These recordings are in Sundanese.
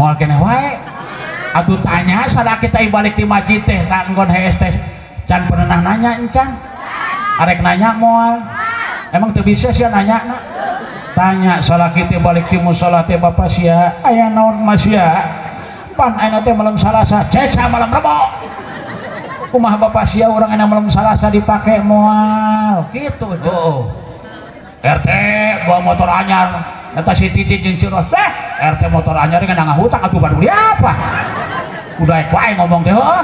Moal keneh wae. Atuh tanya sada kita balik di masjid teh ka nggon hees teh can pernah nanya encan. Arek nanya moal. Emang teu bisa sia nanya na. Tanya salaki teh balik ti musala teh bapak sia aya naon mas sia. Pan ayeuna teh malam Salasa, cek sa malam Rebo. Kumaha bapak sia urang ayeuna malam Salasa dipake moal kitu. Oh. RT bawa motor anyar eta si Titi jeung Ciros teh RT motor anyar ngan ngahutang atuh baru apa udah ek wae ngomong teh heuh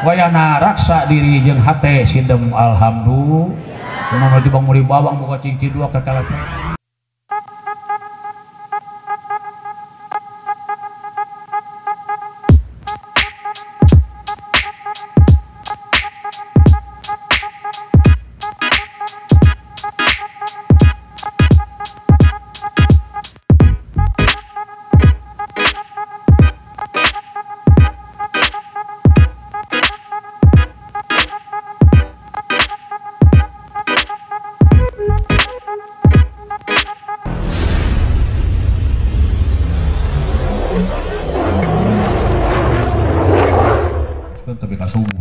wayana raksa diri jeung hate sindem alhamdulillah mun di bang muri bawang boga cincin dua kekalep. Tapi kasubuh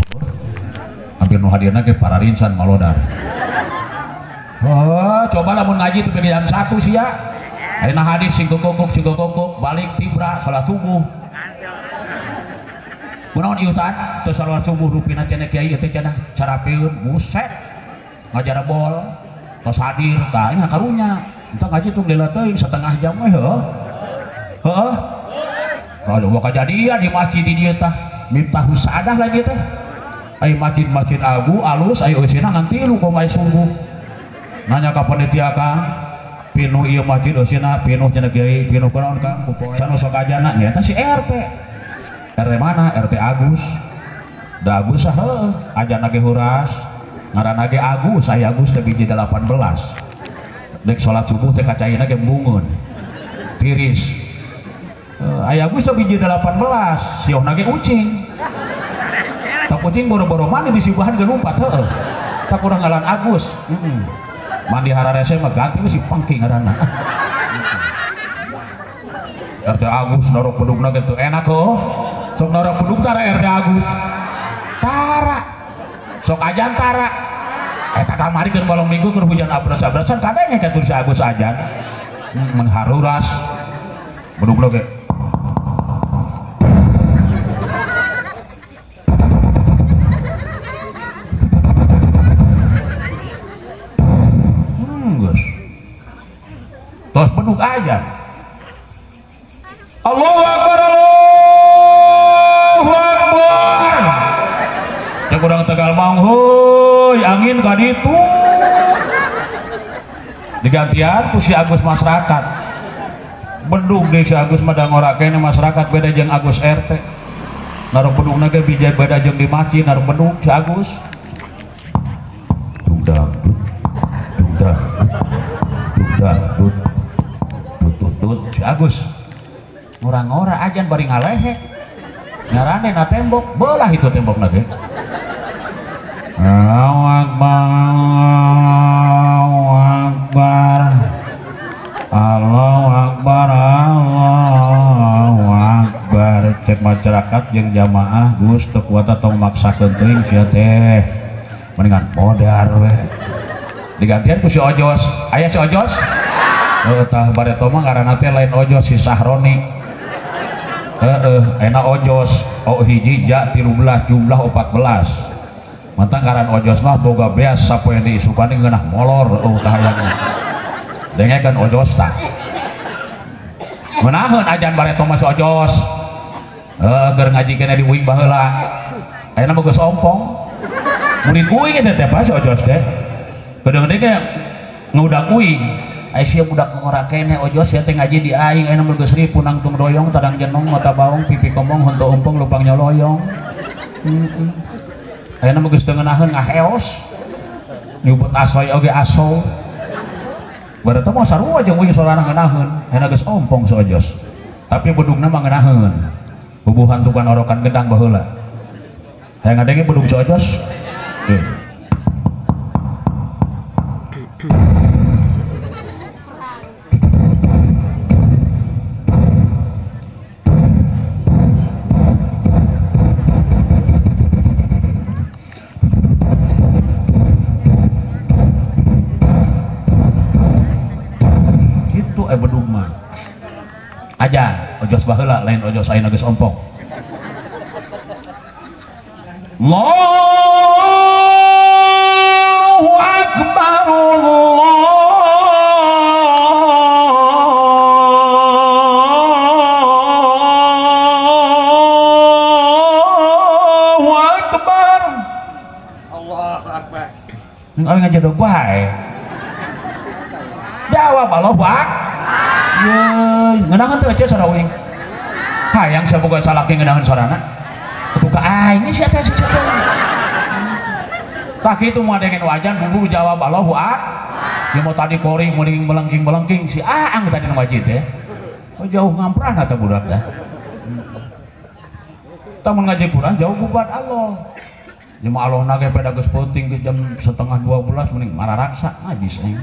hampir nu hadirna ge pararinsan malodar. Oh, coba lamun ngaji teu jam 1 sia. Ayeuna hadir sing kokok sing kokok balik tibra salat subuh. Kunaon ieu Ustaz? Teu salat subuh rupina cenah kiai teh cenah carapeun buset. Ngajar bol tos hadir tah nya karunya. Entah ngaji tong lila teuing setengah jam we heuh. Heuh. Kalau kajadian di masjid di dieu tah Miftahus Saadah lagi teh. Ai masjid-masjid agu alus ai eusina ngan tilu kumaha sungguh. Nanya ka panitia Kang, pinuh ieu masjid eusina pinuh cenah kiai, pinuh kunaon Kang? Sanu sok ajana nya eta si RT. RT mana? RT Agus. Da Agus heuh, ajana ge huras. Ngaranna ge Agus, aya Agus teh biji 18. Dek salat subuh teh kacaina ge embungeun. Tiris. Aya Agus biji 18, siohna ge ucing. Tak ucing boro-boro mandi di sibuhan ge lumpat heueuh. Tak kurang ngalan Agus. Heeh. Mandi hararese mah ganti we si pangki ngaranna. RT Agus norok bedugna ge teu enak heuh. Sok norok bedug tara RT Agus. Tara. Sok ajan tara. Eta kamari keur malam minggu keur hujan abras-abrasan kadenge ka si Agus ajan. Mun haruras. Bedugna ge tos bedug aja. Allahu Akbar, Allahu Akbar. Cek urang Tegal manghuy angin ka ditu. Digantian ku si Agus masyarakat. Bedug deui si Agus mah da ngorakeun masyarakat beda jeung Agus RT. Naruh bedugna ge bija beda jeung di masjid naruh bedug si Agus. Dugdag dugdag dugdag dut dut dut si Agus. Ngora-ngora ajan bari ngalehek. Ngarane na tembok, belah itu tembokna ge. Allahu Akbar, Allahu Akbar. Allahu Akbar, Allahu Akbar. Cek masyarakat jeung jamaah geus teu kuat tong maksakeun teuing sia teh. Mendingan modar we. Digantian ku si Ojos. Aya si Ojos? Heuh tah bareto mah ngaranna teh lain Ojos si Sahroni. Heeh, enak Ojos. O hiji ja 13 jumlah 14. Mantang ngaran Ojos mah boga beas sapoe diisukan ngeunah molor eueuh tah hayang. Dengekeun Ojos tah. Ngeunaheun ajan bareto mah si Ojos. Heuh keur ngaji keneh di uing baheula. Ayeuna mah geus ompong. Murid uing eta teh si Ojos teh. Kedeung ge ngudang uing. Ai sia budak ngora keneh Ojos sia teh ngaji di aing ayeuna mah geus ripu nangtung doyong tadang jenong mata baong pipi komong henteu umpung lupang nyoloyong. Heeh. Ayeuna mah geus teu ngeunaheun ngaheos. Nyubet asoy oge aso. Berarti mah sarua jeung uing sorana ngeunaheun. Ayeuna geus ompong si Ojos. Tapi bedugna mah ngeunaheun. Bubuhan tukang orokan gedang baheula. Hayang ngadenge bedug si Ojos. Ajan ojos baheula lain ojos ayeuna geus ompong. Allahu akbar Allahu akbar. Allahu akbar. Engkau ngajedog wae. Jawab Allahu akbar. Yeay, ngeunaheun teu ece sora uing. Hayang saboga salaki ngeunaheun sorana. Atuh ka aing sia teh sia teh. Tah kitu moal dengen wajan bubur jawab Allahu akbar. Ya mau tadi koring meuring melengking-melengking si Aang tadi nu ngaji teh. Oh jauh ngamprah teh budak teh. Tah mun ngaji Quran jauh bubat Allah. Ya mah Allah na ge pada geus peuting geus jam 11:30 mending mararaksa ngajis aing.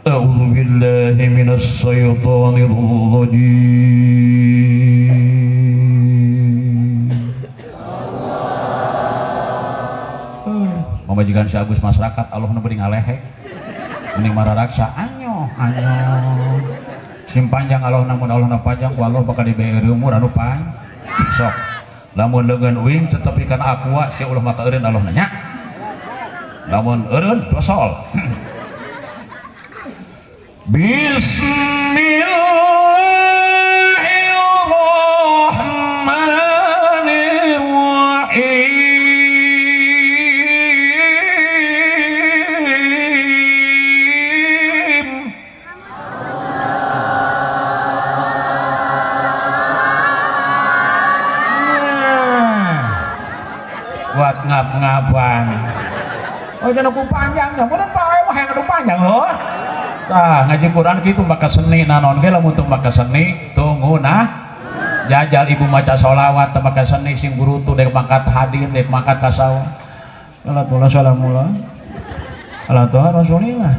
A'udzu billahi minasy syaithanir rajim. Pamajikan si Agus masyarakat Allah nu beuring ngalehe. Mending mararaksa anyoh anyoh. Sim panjang Allah namun Allah na panjang ku Allah bakal diberi umur anu pan. Sok lamun leungeun uing tetepi kana aqua sia ulah maka eureun Allah nanya. Lamun eureun dosol. Bismillahirrahmanirrahim. Buat ngap-ngapan. Oh jangan aku panjang, ya mun pae mah hayang anu panjang heuh. Tah ngaji Quran kitu maka seni naon ge lamun teu maka seni tunggu nah jajal ibu maca sholawat teu maka seni sing gurutu dek mangkat hadir dek mangkat ka sawah. Salatullah salamullah ala toha rasulillah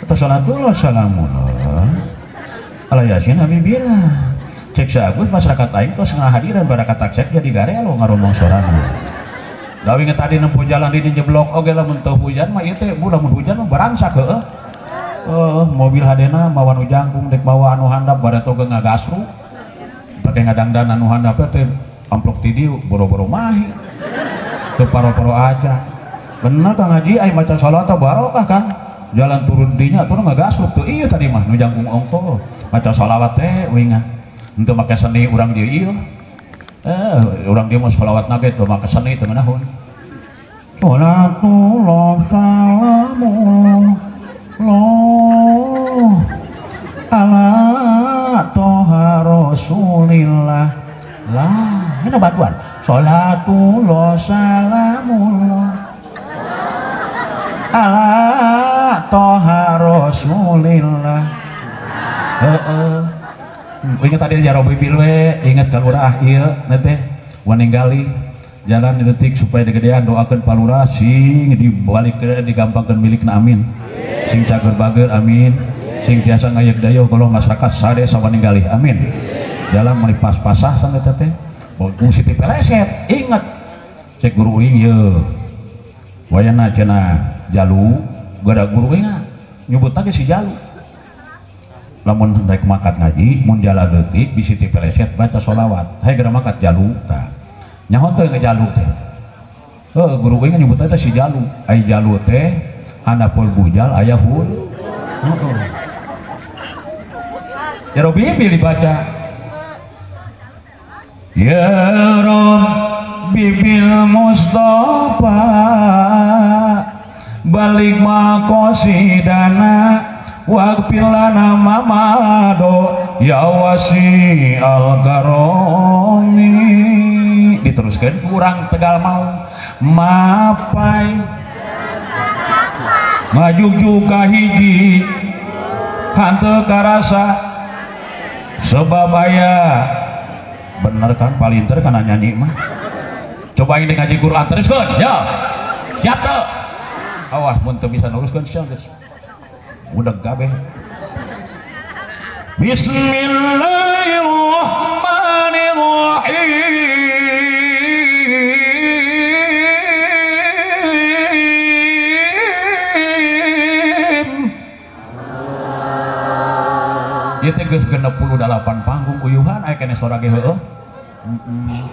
atau salatullah salamullah ala yasin habibillah. Cek si Agus masyarakat aing tos ngahadiran barakat taksek jadi garelo ngaromong sorana. Dawi tadi nempuh jalan di jeblok oge lamun teu hujan mah ieu teh bu lamun hujan mah barangsak heueuh. Mobil hadena mawa nu jangkung dek bawa anu handap bareto ge ngagasru pake ngadangdan anu handap teh amplok ti dieu boro-boro mahi teu paro-paro aja bener Kang Haji ai maca sholawat barokah Kang jalan turun dinya turun ngagasruk teu ieu tadi mah nu jangkung ongko maca sholawat teh uingan henteu make seni urang dieu ieu urang dieu mah sholawatna ge teu make seni teu ngeunaheun. Sholatullah salamullah loh ala toha rasulillah lah ini bantuan sholatullah salamullah ala toha rasulillah. Heeh ingat tadi jaro bibil we ingat ka lurah ieu teh waninggali jalan di detik supaya digedean doakeun pa lurah sing dibalik digampangkeun milikna amin. Sing cager bager amin, sing tiasa ngayek dayoh kalau masyarakat sadesa waninggalih amin. Jalan meni pas-pasah sampe teh fungsi ti peleset inget cek guru uing ye wayana cenah jalu gara guru uing nyebut lagi si jalu lamun rek mangkat ngaji mun jalan leutik bisi ti peleset baca sholawat hae geura mangkat jalu tah nyaho teu ngejalu teh heuh guru uing nyebut teh si jalu ai jalu teh handapul bujal ayahul heeh ya Rabbi pilih baca ya Rabbi bil Mustafa balik makosidana waghfir lana mamado ya wasi al karomi. Diteruskan kurang Tegal mau mapai ngajugjug ka hiji hanteu karasa sebab aya bener kan palinter kana nyanyi mah coba ini ngaji Quran teruskeun ya siap teu awas mun teu bisa nuruskeun sia geus budeg kabeh. Bismillahirrahmanirrahim. Ieu teh geus 68 panggung uyuhan aya keneh sora ge heueuh.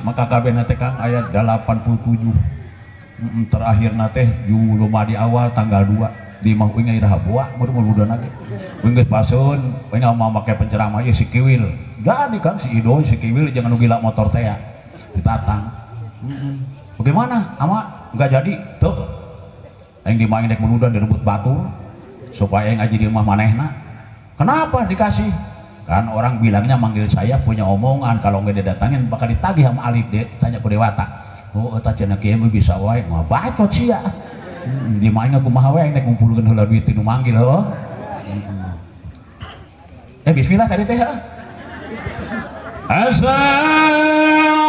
Maka kabehna teh Kang aya 87. Terakhirna teh Julumadi awal tanggal 2 di imah uing iraha boa meureun ge. Uing geus paseun, uing mah make penceramah ieu si Kiwil. Jadi kan si Idoy si Kiwil jangan nu gila motor teh ya. Ditatang. Bagaimana? Ama enggak jadi tuh. Aing di imah dek menudan direbut batur supaya aing ngaji di imah manehna. Kenapa dikasih? Kan orang bilangnya manggil saya punya omongan, kalau nggak didatangin bakal ditagih sama Alif deh, tanya ku Dewata. Oh, eta cenah kieu mah bisa wae, mah bacot sia. Di imah kumaha wae aing nek ngumpulkeun heula duit nu manggil heuh. Bismillah tadi teh heuh. Asa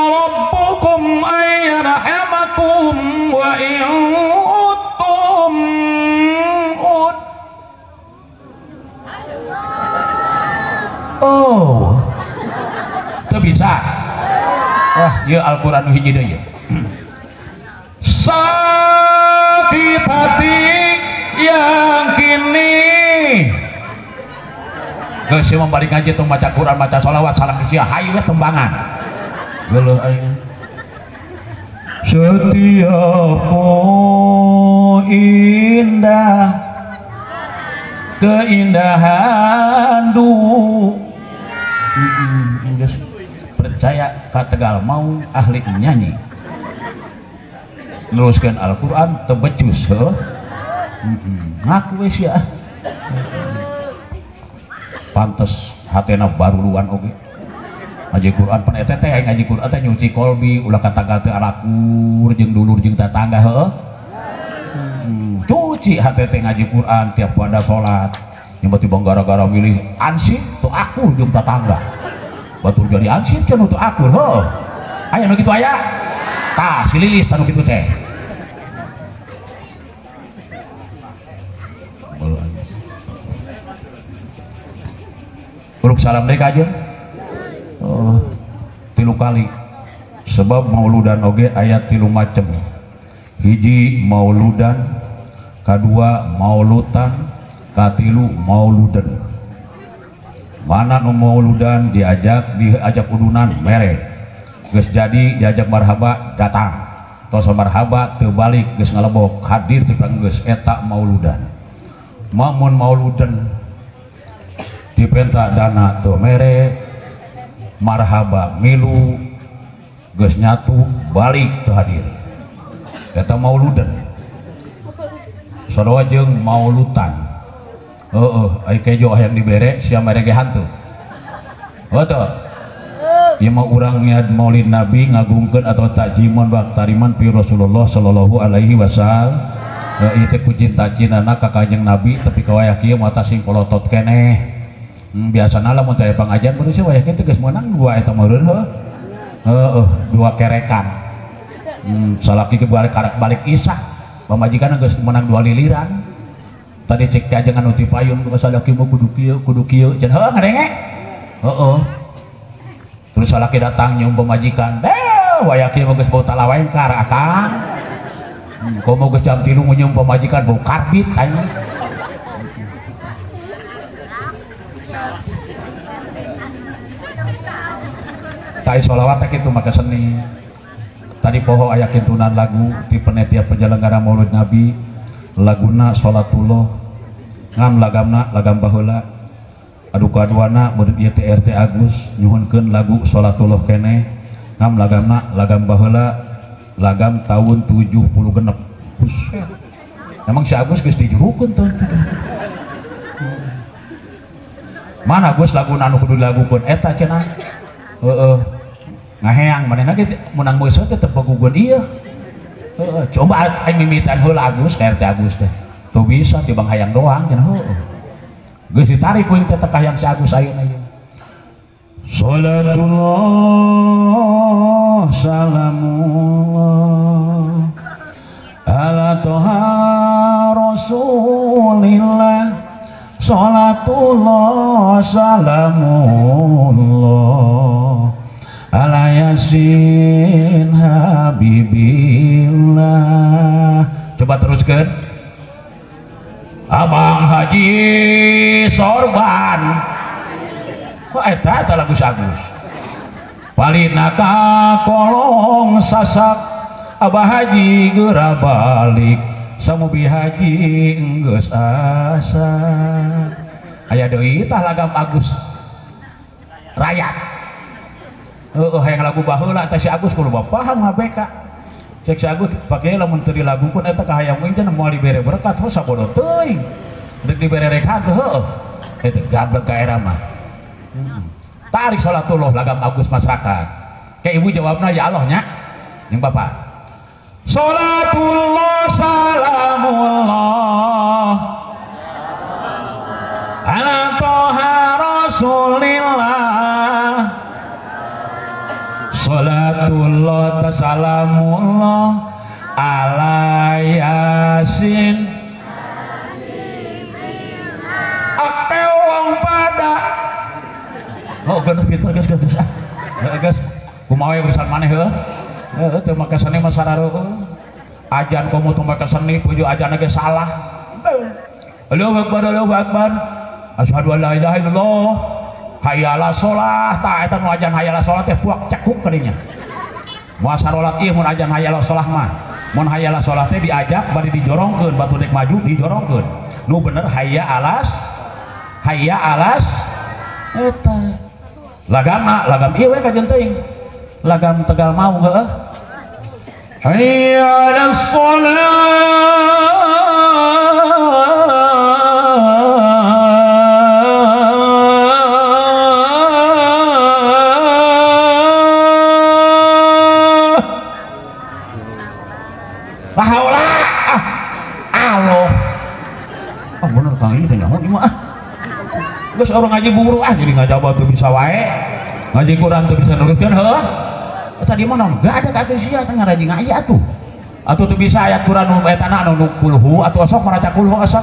rabbukum ayyarhamakum wa in uttum ud. Oh, itu bisa. Wah, ya Al-Quran nu hiji deui. Sakit hati yang kini. Geus sia balik ngaji tong maca Quran, maca sholawat, salam sia hayu we tembangan. Geuleuh aing. Setiap indah keindahan du. Percaya ka Tegal mau ahli nyanyi neruskeun Al-Quran teu becus heuh. Ngaku we sia. Pantes hatena baruluan oge ngaji Quran pan eta teh ngaji Quran teh nyuci kolbi ulah ka tangga teu arakur jeung dulur jeung tetangga heuh. Cuci hate teh ngaji Quran tiap pada salat. Tiba-tiba gara-gara milih ansip teu akur jeung tetangga. Batur jadi ansip cenah teu akur heuh. Aya nu kitu aya? Tah si Lilis tanu kitu teh. Uruk salam deui ka ajeun. Oh, 3 kali. Sebab mauludan oge aya 3 macem. Hiji mauludan, kadua maulutan, katilu mauludan. Mana nu mauludan diajak udunan mere. Geus jadi diajak marhaba datang. Tos marhaba teu balik geus ngalebok hadir teu geus eta mauludan. Mamun mauludan dipenta dana teu mere, marhaba milu geus nyatu balik teu hadir. Eta mauludan. Sarua jeung maulutan. Heeh, ai kejo hayang dibere sia mere ge hantu. Heuh teu. Ieu mah urang niat Maulid Nabi ngagungkeun atau takjiman baktariman pi Rasulullah sallallahu alaihi wasallam. Ieu teh ku cinta-cintana ka Kanjeng Nabi tapi ka wayah kieu mata sing polotot keneh. Biasana lamun teh pangajian kudu sih wayah kieu teh geus meunang dua eta meureun heuh. Heeh, dua kerekan. Salaki ke balik balik isah. Pamajikan geus meunang 2 liliran. Tadi cek kajengan nu ti payun ku salaki mah kudu kieu cenah heuh ngadenge. Heeh. Terus salaki datang nyium pamajikan. Deh, wayah kieu mah geus bau talawengkar akang. Komo geus jam 3 nyium pamajikan bau karbit aing. Tai sholawat teh kitu make seni. Tadi poho aya kintunan lagu ti panitia penyelenggara Maulid Nabi, laguna sholatullah ngam lagamna lagam baheula. Adu kaduana murid ieu teh RT Agus nyuhunkeun lagu sholatullah keneh ngam lagamna lagam baheula lagam tahun 76. Buset. Emang si Agus geus dijurukeun teh. Mana Gus laguna anu kudu dilagukeun eta cenah. Heeh. Ngaheang manehna ge meunang meuseuh teh teu begugeun ieu. Heeh, coba aing mimitan heula Agus ka RT Agus teh. Teu bisa tibang hayang doang cenah heueuh. Geus ditarik ku teh teh hayang si Agus ayeuna ieu. Salatullah salamullah ala toha Rasulillah. Salatullah salamullah ala yasin habibillah. Coba teruskan. Abang Haji Sorban. Oh eta eta lagu si Agus. Palina ka kolong sasak Abah Haji geura balik samubi haji geus asa. Aya deui tah lagam Agus Rayat. Heeh hayang lagu baheula teh si Agus kudu paham ngabeka. Cek si Agus pake lamun teu dilagukeun eta ka hayang teh moal dibere berkat heuh sabodo teuing. Rek dibere rek heuh heuh. Eta gablek ka era mah. Tarik salatullah lagam Agus masyarakat. Kayak ibu jawabna ya Allah nya. Yang bapak. Salatullah salamullah ala toha rasulillah. Salatullah tasalamullah ala yasin. Akeh wong pada. Oh geus pinter geus geus ah. Geus kumaha we urusan maneh heuh. Heuh teu make seni mah sarareueuh. Ajan komo teu make seni puju ajan ge salah. Allahu akbar Allahu akbar. Asyhadu an la ilaha illallah. Hayya 'ala shalah. Tah eta nu ajan hayya 'ala shalah teh puak cekuk kadinya. Moal sarolat ieu mun ajan hayya 'ala shalah mah. Mun hayya 'ala shalah teh diajak bari dijorongkeun batu dek maju dijorongkeun. Nu bener hayya 'alas hayya 'alas eta. Lagama lagam ieu we kajen teuing. Lagam Tegal Maung heueuh. Hayya 'alas shalah. La haula ah Allah. Ah bener Kang ini teh nyaho ieu mah ah. Geus urang ngaji buru ah jadi ngajawab teu bisa wae. Ngaji Quran teu bisa nurutkeun heuh. Tadi mah naon? Gak ada ka sia teh ngaraji ngaji atuh. Atuh teu bisa ayat Quran nu eta na nu kulhu atuh sok maraca kulhu sok.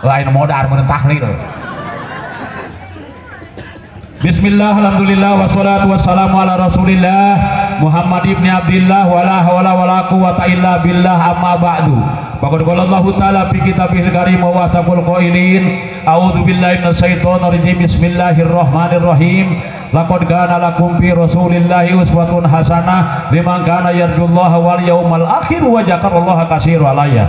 Lain modar mun tahlil. Bismillah, alhamdulillah, wassalatu wassalamu ala rasulillah Muhammad ibni Abdillah wala hawla wala quwata illa billah amma ba'du. Faqad qala Allahu ta'ala fi kitabihil karim wa wasaqul qailin. A'udzu billahi minasyaitonir rajim. Bismillahirrahmanirrahim. Laqad kana lakum fi rasulillahi uswatun hasanah liman kana yarjullaha wal yawmal akhir wa dzakarallaha katsiran alaihi.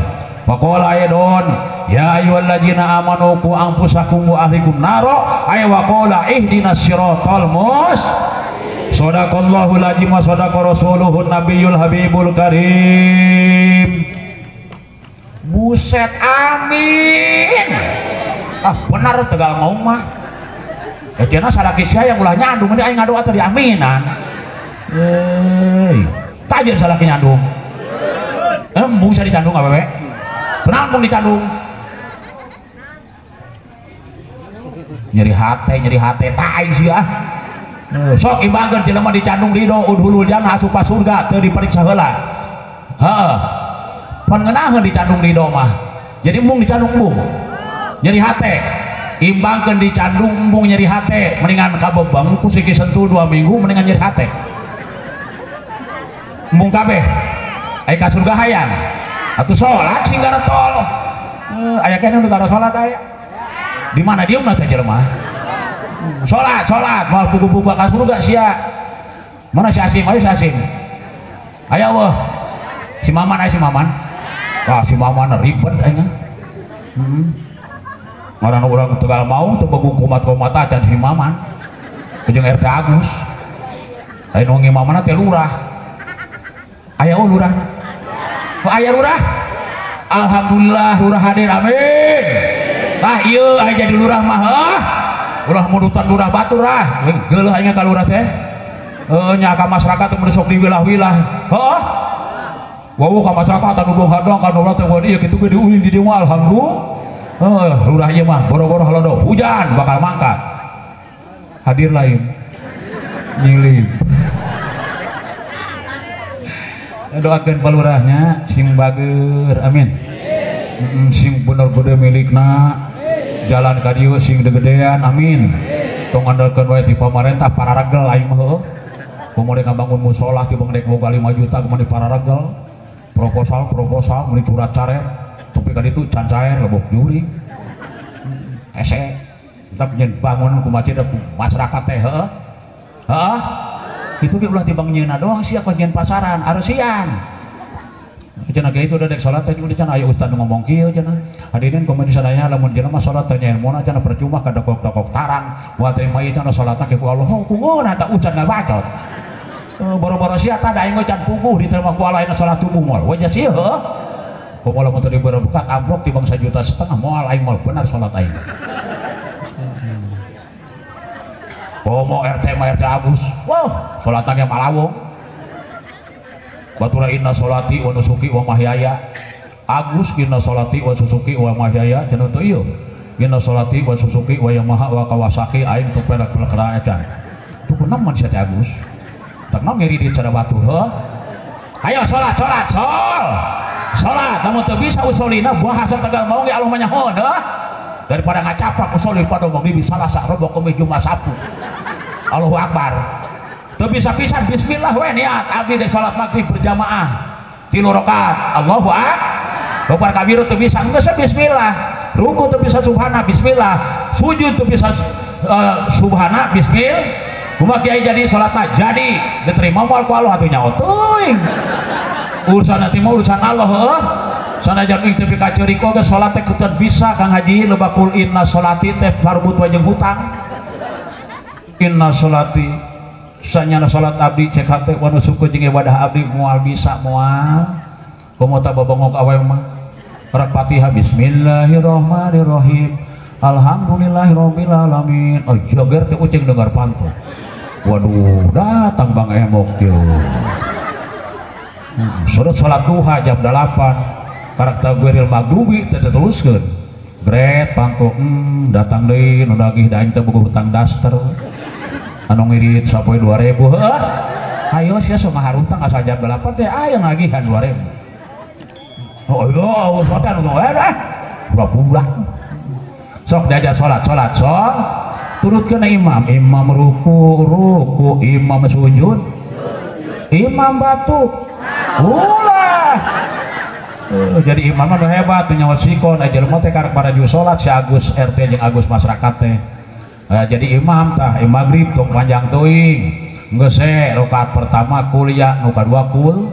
Waqala aidon ya ayyuhalladzina amanu qu anfusakum wa ahlikum nara ay waqala ihdinas siratal mustaqim. Shadaqallahu al-azim wa shadaqa rasuluhun nabiyul habibul karim. Buset amin. Ah benar Tegal Maung mah. Ya cenah salaki sia yang ulah nyandung ini aing ngadoa teh diaminan. Euy, tajeun salaki nyandung. Embung sia dicandung awewe. Kunaon mung dicandung? Nyeri hate tah aing sia. Sok imbangkeun jelema dicandung ridho udhulul jannah asup ka surga teu diperiksa heula. Heeh. Pan ngeunaheun dicandung ridho mah. Jadi embung dicandung embung. Nyeri hate. Imbangkeun dicandung embung nyeri hate, mendingan kabebeng ku siki sentul 2 minggu mendingan nyeri hate. Embung kabeh. Aya ka surga hayang. Atuh salat sing garetol. Aya keneh nu tara salat aya. Di mana dieumna teh jelema? Salat, salat, moal buku-buku ka surga sia. Mana si Asim? Ayo si Asim. Aya eueuh. Si Maman aya si Maman. Ah si Maman ribet aing. Heeh. Ngaran urang Tegal Maung teu boga kumat-kumat acan si Maman. Jeung RT Agus. Lain nu ngimamanna teh lurah. Aya eueuh lurahna. Oh, aya lurah? Alhamdulillah lurah hadir, amin. Tah ieu aya jadi lurah mah heuh. Ulah mudutan lurah batur ah. Geuleuh aing ka lurah teh. Heuh nya ka masyarakat teh mun sok diwilah-wilah. Heuh. Wawuh ka masyarakat anu beunghar doang ka lurah teh ieu kitu ge diuing di dieu mah alhamdulillah. Heuh lurah ieu mah boro-boro halodo hujan bakal mangkat. Hadir lain. Nyilip. Doakeun palurahnya sing bager amin. Sing bener gede milikna jalan ka dieu sing gedean amin. Tong andalkeun wae ti pamarentah pararegel aing mah heueuh. Komo rek ngabangun musholah ti bang rek boga 5 juta kumaha pararegel. Proposal meuni surat caret tepi ka ditu can cair lebok jurig. Hese. Tetap nyen bangun ku masjid ku masyarakat teh heuh. Heuh. Kitu ge ulah tibang nyeuna doang sia kok nyen pasaran, areusian. Cenah kieu itu udah dek salat teh udah cenah aya ustad ngomong kieu cenah. Hadirin komo sadaya lamun jelema salat teh nyen mona cenah percuma ka dokok-dokok tarang, moal terima ieu cenah salatna ke ku Allah. Oh kungoona ta ustad ngabacot. Boro-boro sia tah da aing can puguh diterima ku Allah salat subuh moal. Wajah sia heuh. Komo lamun teu diberkat amplop tibang 1,5 juta moal aing moal benar salat aing. Komo RT mah RT Agus. Wah, salatna ge malawung. Batura inna sholati wa nusuki wa mahyaya. Agus inna sholati wa susuki wa mahyaya cenah teu ieu. Inna sholati wa susuki wa Yamaha wa Kawasaki aing teu pelek-pelek eta. Tuh kunaon sia teh Agus? Tak naon ngiridit cara batu heuh. Ayo salat salat sol. Salat lamun teu bisa usolina bahasa Tegal Maung ge Allah mah nyaho heuh. Daripada ngacapak usoli pada maghrib Salasa Rebo Kamis Jumat Sabtu. Allahu Akbar. Teu bisa pisan bismillah we niat abdi dek salat maghrib berjamaah 3 rakaat. Allahu akbar. Akbar kabir teu bisa geus bismillah. Ruku teu bisa subhana bismillah. Sujud teu bisa subhana bismillah. Kumaha kiai jadi salatna jadi diterima moal ku Allah atuh nyaho teuing. Urusan nanti mah urusan Allah heuh. Sanajan ing teu pikaceurik oge salat teh kudu bisa Kang Haji lebakul inna salati teh parbut wajeng hutang. Inna salati sanyana salat abdi cek hate wa nusuku jeung ibadah abdi moal bisa moal. Komo ta babongok awe mah. Rak Fatihah bismillahirrahmanirrahim. Alhamdulillahirabbil alamin. Oh joger teh ucing dengar pantun. Waduh, datang Bang Emok yo. Surat salat duha jam 8. Karakter gueril magrubi teh diteruskeun. Gret panto datang deui nu nagih da aing teh boga hutang daster. Anu ngirit sapoe 2000 heuh. Ayo sia sok ngaharutang asa jam 8 teh aya ngagihan 2000. Oh iya, salat anu eh. Pura-pura. Sok diajar salat, salat, sok. Turutkeun imam, imam ruku, ruku, imam sujud, imam batuk. Ulah. Jadi imam mah hebat teu nyawa sikon aja jelema teh karek paraju salat si Agus RT jeung Agus masyarakat teh. Jadi imam tah imam maghrib tong panjang teuing. Geus we rakaat pertama kuliah nu kadua kul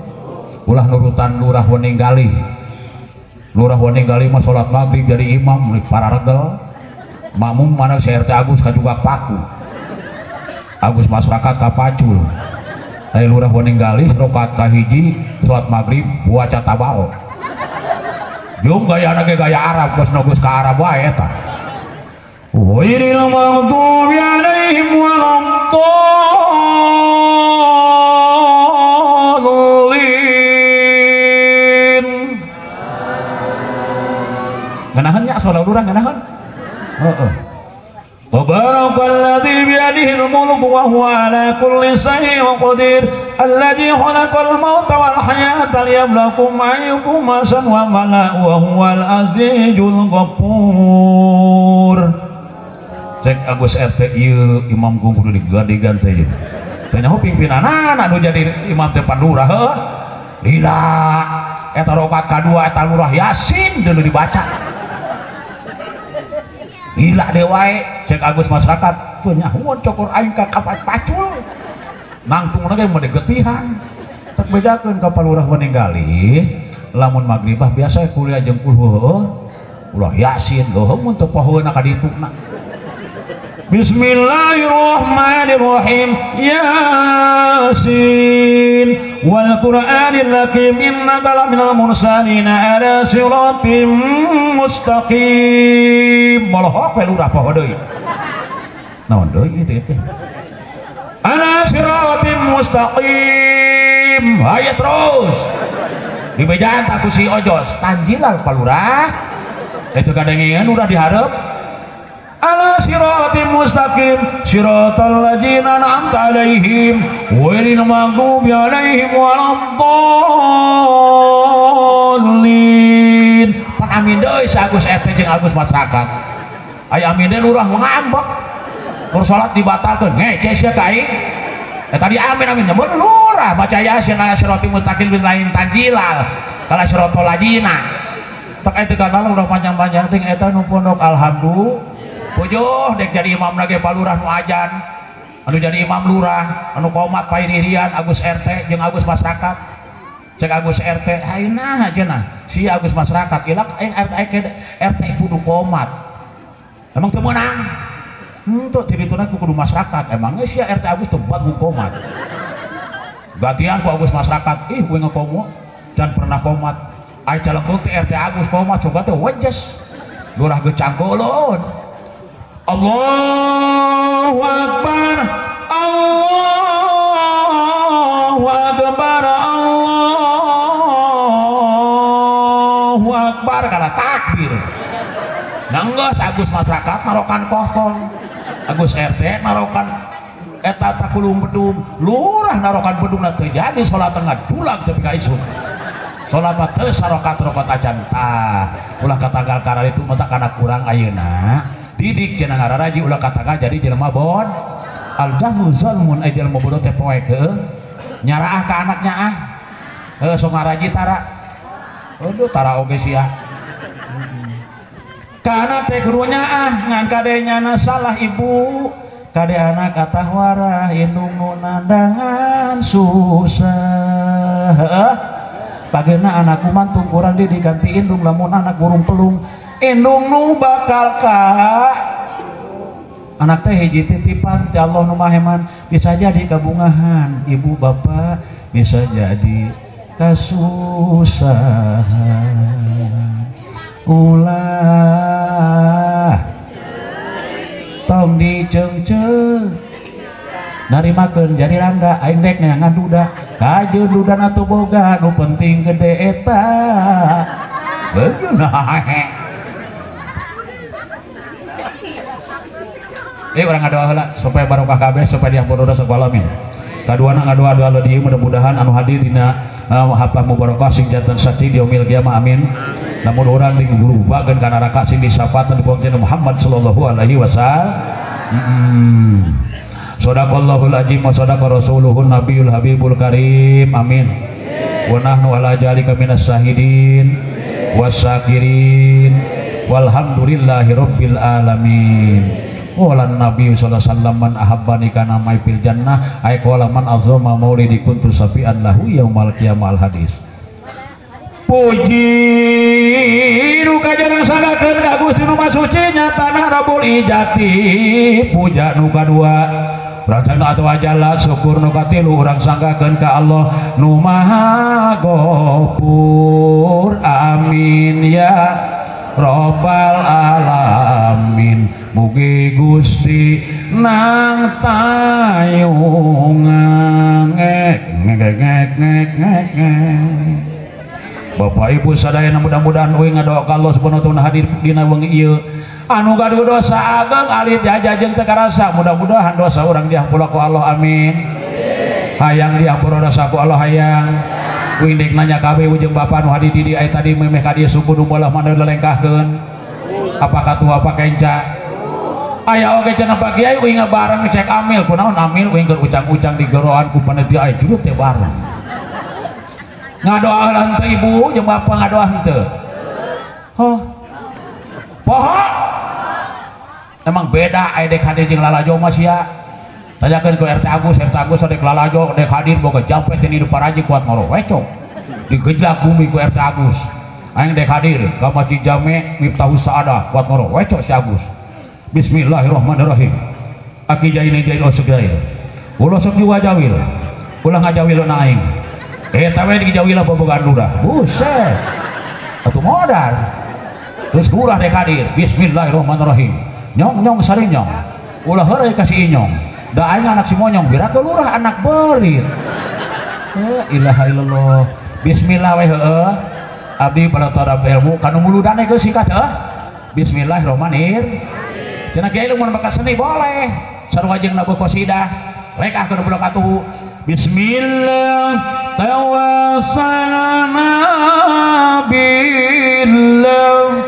ulah nurutan lurah Weninggalih. Lurah Weninggalih mah salat maghrib jadi imam pararegel. Makmum mana si RT Agus kajugak paku. Agus masyarakat kapacul. Ari lurah Weninggalih rakaat kahiji salat maghrib waca tabao. Jeung gayana ge gaya Arab geus nu geus ka Arab wae eta. Ghairil maghdubi alaihim waladdallin. Ngeunaheun nya salat lurah ngeunaheun? Heeh. Tabarakalladzi biyadihil mulku wa huwa ala kulli syai'in qadir alladzi khalaqal mauta wal hayata liyabluwakum ayyukum ahsanu amala wa huwal azizul ghafur. Cek Agus RT ieu imam gung kudu diganti teh ieu. Teh nyaho pimpinanana anu jadi imam teh pandurah heuh. Lila eta rakaat kadua eta lurah Yasin deui dibaca. Gila deh wae cek Agus masyarakat teu nyahuan cokor aing ka kapat pacul nangtungna ge mun digetihan tek bejakeun ka palurah Weninggalih lamun magribah biasa kuliah jeung kul heuh ulah Yasin leuheung mun teu pohoeuna ka dituna. Bismillahirrahmanirrahim. Yasin wal Qur'anil hakim innaka laminal mursalin ala siratim mustaqim. Molohok we lurah poho deui. Naon deui ieu teh? Ala siratim mustaqim. Hayo terus. Dibejaan tak ku si Ojos, tanjilal palurah. Itu kadengean udah dihareup. Ala siratim mustaqim siratal ladzina an'amta alaihim ghairil maghdubi alaihim waladdallin. Pan amin deui si Agus RT jeung Agus masyarakat. Aya amin deui lurah ngambek. Kur salat dibatalkeun ngece sia ka aing. Tadi amin amin nyebut lurah baca Yasin ala siratim mustaqim bin lain tanjilal kala siratal ladzina. Tak eta kana udah panjang-panjang ting eta nu pondok alhamdulillah. Pujuh dek jadi imam lagi palurah nu ajan. Anu jadi imam lurah, anu komat pairirian Agus RT jeung Agus masyarakat. Cek Agus RT, haina cenah. Si Agus masyarakat ilak aing RT kudu komat. Emang teu meunang. Henteu ti dituna kudu masyarakat. Emangnya si RT Agus teu buat komat. Gantian ku Agus masyarakat, ih gue ngekomo dan pernah komat. Ai calengkung teh RT Agus komat coba teh wejes. Lurah gecangkolon. Allahu Akbar, Allahu Akbar, Allahu Akbar kana takbir. Nanggeus Agus masyarakat marokan kohkol. Agus RT marokan eta takulung bedung, lurah narokan bedungna teu jadi salat tengah dulang tepi ka isuk. Salat mah teu sarokat-rokat acan tah. Ulah katanggal kana itu mata kana kurang ayeuna. Didik cenah ngararaji ulah katanggal jadi jelema bon. Al jahlu zalmun ai jelema bodoh teh poek heueuh. Nyaraah ka anaknya ah. Heuh sok ngaraji tara. Aduh tara oge sia. Kana teh kudu nyaah ngan kade nyana salah ibu. Kade anak atah warah indung nu nandangan susah. Heueuh. Pageuna anakku mantung kurang didikan ti indung lamun anak burung pelung. Indung nu bakal ka anak teh hiji titipan ti Allah nu maheman bisa jadi kabungahan ibu bapak bisa jadi kasusahan. Ulah tong diceungceung narimakeun jadi rangga aing dek neangan duda kajeun dudan atuh boga nu penting gede eta beungeun. Urang ngadoa heula supaya barokah kabeh supaya diampun dosa alamin. Kaduana ngadoa-doa lo dieu mudah-mudahan anu hadir dina haflah mubarakah sing janten saksi di yaumil kiamah amin. Lamun urang digurubakeun ka neraka sing disafaatan ku Muhammad sallallahu alaihi wasallam. Shadaqallahul azim wa shadaqa rasuluhun nabiyul habibul karim amin. Wa nahnu ala jalika minas syahidin wasakirin walhamdulillahi rabbil alamin. Qala Nabi sallallahu alaihi wasallam man ahabbani kana mai fil jannah ay qala man azama maulidi kuntu safian lahu yaumal qiyamah al hadis. Puji nu kajarang sanggakeun ka Gusti nu Maha Suci nyatana Rabbul Ijati. Puja nu kadua urang sangga atawa jalla syukur nu katilu urang sanggakeun ka Allah nu Maha Ghafur amin ya Rabbal alamin. Mugi Gusti nang tayungan ngek ngek ngek ngek ngek. Bapak Ibu sadayana mudah-mudahan uing ngadoa ka Allah subhanahu wa taala hadir dina wengi ieu anu gaduh dosa ageng alit jaja jeung teu karasa mudah-mudahan dosa urang dihampura ku Allah amin. Hayang dihampura dosa ku Allah hayang. Uing dek nanya kabeh jeung bapa nu hadir di dieu aya tadi memeh ka dieu suku nu bolah mana lelengkahkeun apa katua apa kenca aya oge cenah Pak Kiai uing bareng cek amil kunaon amil uing keur ucang-ucang di geroan ku panitia aya jurut teh bareng ngadoa heula henteu ibu jeung bapa ngadoa henteu heuh poho emang beda aya dek hadir jeung lalajo mah sia tanyakeun ku RT Agus, RT Agus dek lalajo dek hadir boga jampet teh hidup paraji kuat ngorowecok digejlak bumi ku RT Agus aing dek hadir ka Masjid Jame Miftahus Saadah kuat ngorowecok si Agus. Bismillahirrahmanirrahim. Aki jaine jail osok jail ulah sok diwajawil ulah ngajawil na aing eta we dijawil bobogaan lurah buset atuh modal terus lurah dek hadir. Bismillahirrahmanirrahim. Nyong nyong sarinyong ulah heureuy ka si inyong da aing anak si monyong birak lurah anak berit. La ilaha illallah. Bismillah we heueuh abdi pada tarab ilmu kanu muludane geus sikat heuh. Bismillahirrahmanirrahim. Cenah kiai mun bakat seni boleh sarua jeung nabuh qasidah rekah kudu bulak atuh. Bismillah tawassalna billah.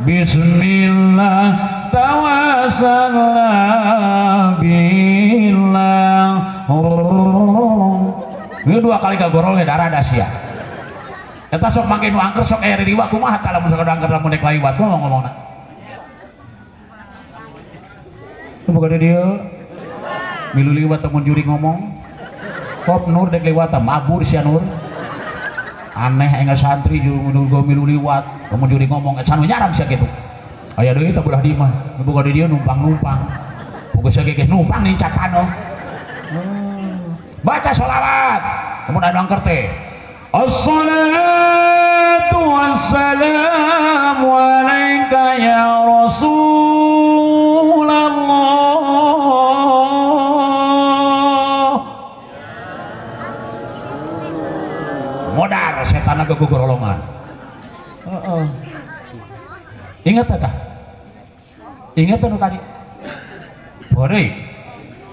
Bismillah tawassalna billah. Ini dua kali kagorol darah dasia. Eta sok mangke nu angker sok aya ririwa kumaha tah lamun sok angker lamun dek liwat kumaha ngomongna. Boga di dieu milu liwat mun juri ngomong. Kop Nur dek liwat mabur sia Nur. Aneh aing santri juru milu liwat mun juri ngomong eta nu nyaram sia kitu. Aya deui teh belah di mah boga di dieu numpang-numpang. Boga sia ge numpang nincak tanoh. Baca sholawat kemudian anu angker teh assalatu wassalamu alaika ya Rasulullah. Modar setan gegogorolongan. Heeh. Ingat eta? Ingat anu tadi? Beureui.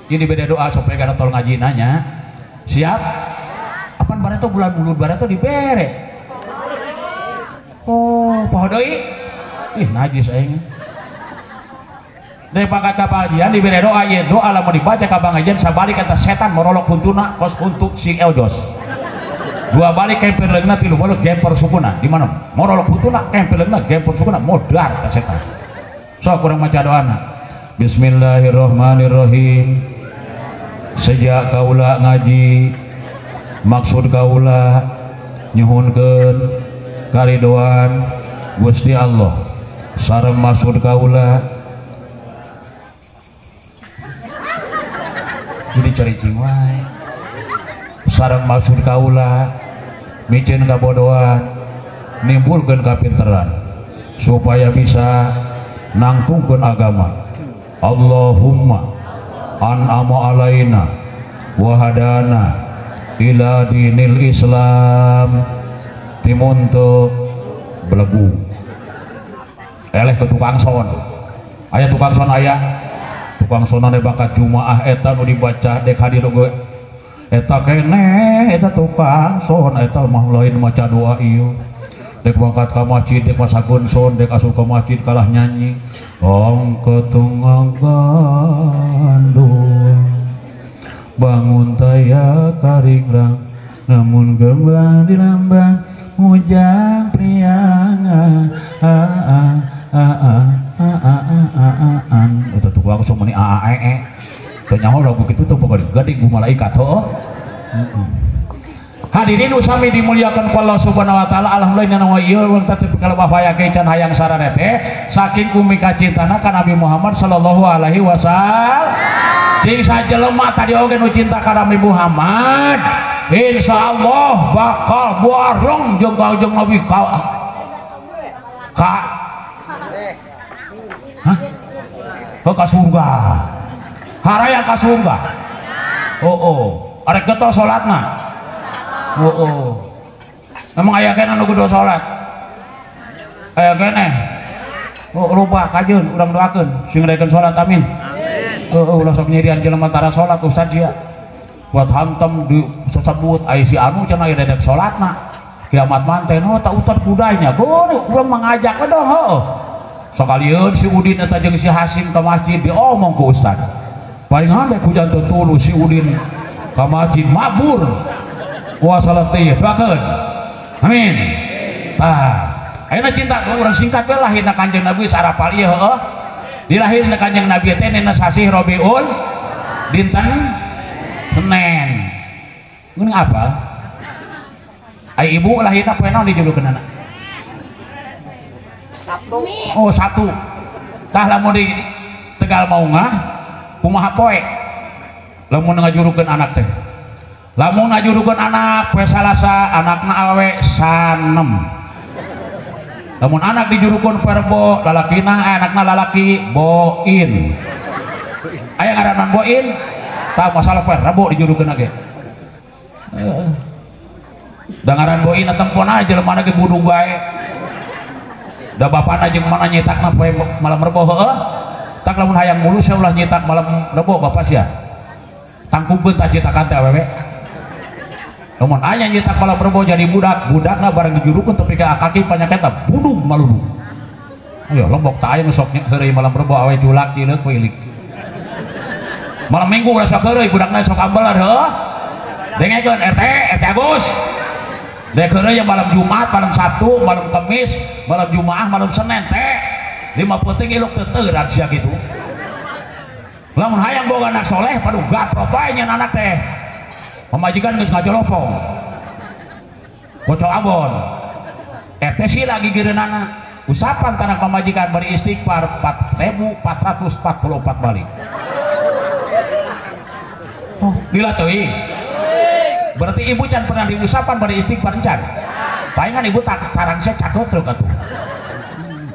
Ini beda doa supaya gara tol ngaji nanya. Siap? Apaan bareto bulan mulud bareto dibere. Oh, poho deui? Ih, najis aing. Dari pangkat ka pajian dibere doa ieu doa lamun dibaca ka pangajian sabalik eta setan morolok huntuna kos huntu si Eojos. Dua balik kemper leungna tilu balik gemper sukuna. Di mana? Morolok huntuna kemper leungna gemper sukuna modar ka setan. Sok urang maca doana. Bismillahirrahmanirrahim. Sejak kaula ngaji maksud kaula nyuhunkeun karidoan Gusti Allah sareng maksud kaula jadi caricing wae sareng maksud kaula miceun kabodohan nimbulkeun kapinteran supaya bisa nangtungkeun agama. Allahumma an'ama alaina wa hadana ila dinil Islam timun teu belegu eleh ke tukang son aya tukang son aya tukang sonane bakat jumaah eta nu dibaca dek hadir oge eta keneh eta tukang son eta mah lain maca doa ieu dek mangkat ka masjid dek masakeun son dek asup ka masjid kalah nyanyi ong ketunggang gandung bangun taya karingrang namun gembang di lambang mujang priangan a a a a a a a a a eta tukang sok meuni a a e e teu nyaho lagu kitu teu boga geuning ku malaikat heuh. Hadirin usami dimuliakan ku Allah Subhanahu wa taala. Alhamdulillah nanawa ieu urang teh kalau waya ge can hayang sarane teh saking kumika cintana ka Nabi Muhammad sallallahu alaihi wasallam. Cing sajelema tadi oge nu cinta ka Nabi Muhammad insyaallah bakal bareng jeung Kanjeng Nabi ka hah? Ka surga. Harayang ka surga. Oh oh, arek getol salatna. Oh, oh. Emang aya keneh anu kudu salat? Aya keneh. Oh, loba kajeun urang doakeun sing daekeun salat amin. Amin. Oh, ulah sok nyirian jelema tara salat ustaz sia. Buat hantem di sesebut ai si anu cenah aya dedek salatna. Kiamat manten oh tak utar kudanya. Geuh urang mangajak we dong heuh. Sakalieun si Udin eta jeung si Hasim ka masjid diomong ku ustaz. Palingan dek hujan teu tulus si Udin ka masjid mabur. Wah salat teh doakeun. Amin. Tah, ayeuna cinta urang singkat we lahirna Kanjeng Nabi sarapal ieu heueuh. Dilahirna Kanjeng Nabi teh dina sasih Rabiul dinten Senin. Ngeun apa? Ai ibu lahirna poe naon dijulukeunana? Sabtu. Oh, Sabtu. Tah lamun di Tegal Maungah kumaha poe? Lamun ngajurukeun anak teh. Lamun ngajurukeun anak poe Salasa anakna awewe sanem. Lamun anak dijurukeun poe Rebo lalakina anakna lalaki boin. Aya ngaranna boin? Tah masalah poe Rebo dijurukeun ge. Heeh. Da ngaran boin tempon aja jelema ge budung bae. Da bapana jeung mana nyetakna poe malam Rebo heueuh. Tak lamun hayang mulus ya ulah nyetak malam Rebo bapak sia. Tangkupkeun tah cetakan teh awewe. Lamun aya nyetak malam Rebo jadi budak, budakna barang dijurukeun tepi ka kaki panyaketna budug malulu. Ayo lombok tah aya nu sok heureuy malam Rebo awe culak cileuk we ilik. Malam Minggu ulah sok heureuy budakna sok ambelar heuh. Dengekeun RT, RT Agus. Dek heureuy malam Jumat, malam Sabtu, malam Kamis, malam Jumaah, malam Senin teh lima penting iluk teu teurat sia kitu. Lamun hayang boga anak soleh padu gaprok bae nyen anak teh. Pamajikan geus ngajolopong. Bocor Ambon. RT sila gigireunana. Usapan tanah pamajikan bari istighfar 4444 balik. Oh, gila teuing. Berarti ibu can pernah diusapan bari istighfar can. Palingan ibu tarang saya cakot truk atuh.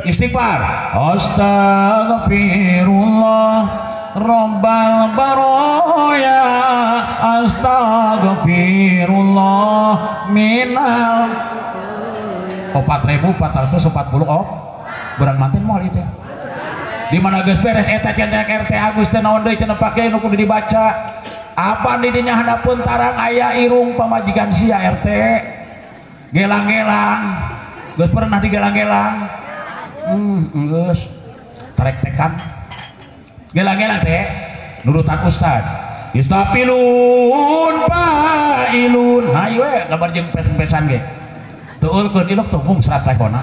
Istighfar. Astagfirullah Rabbal baroya, astagfirullah minal 4440 oh berang manten moal ieu teh. Di mana geus beres eta cenah RT Agus teh naon deui cenah pake nu kudu dibaca. Apa di dinya handapeun tarang aya irung pamajikan sia RT. Gelang-gelang. Geus pernah digelang-gelang. Geus. Tarek tekan. Gelang-gelang teh nurutan ustad. Istafilun fa'ilun. Hayu we kabar jeung pes-pesan ge. Tuulkeun ilok tuh mung serat tehona.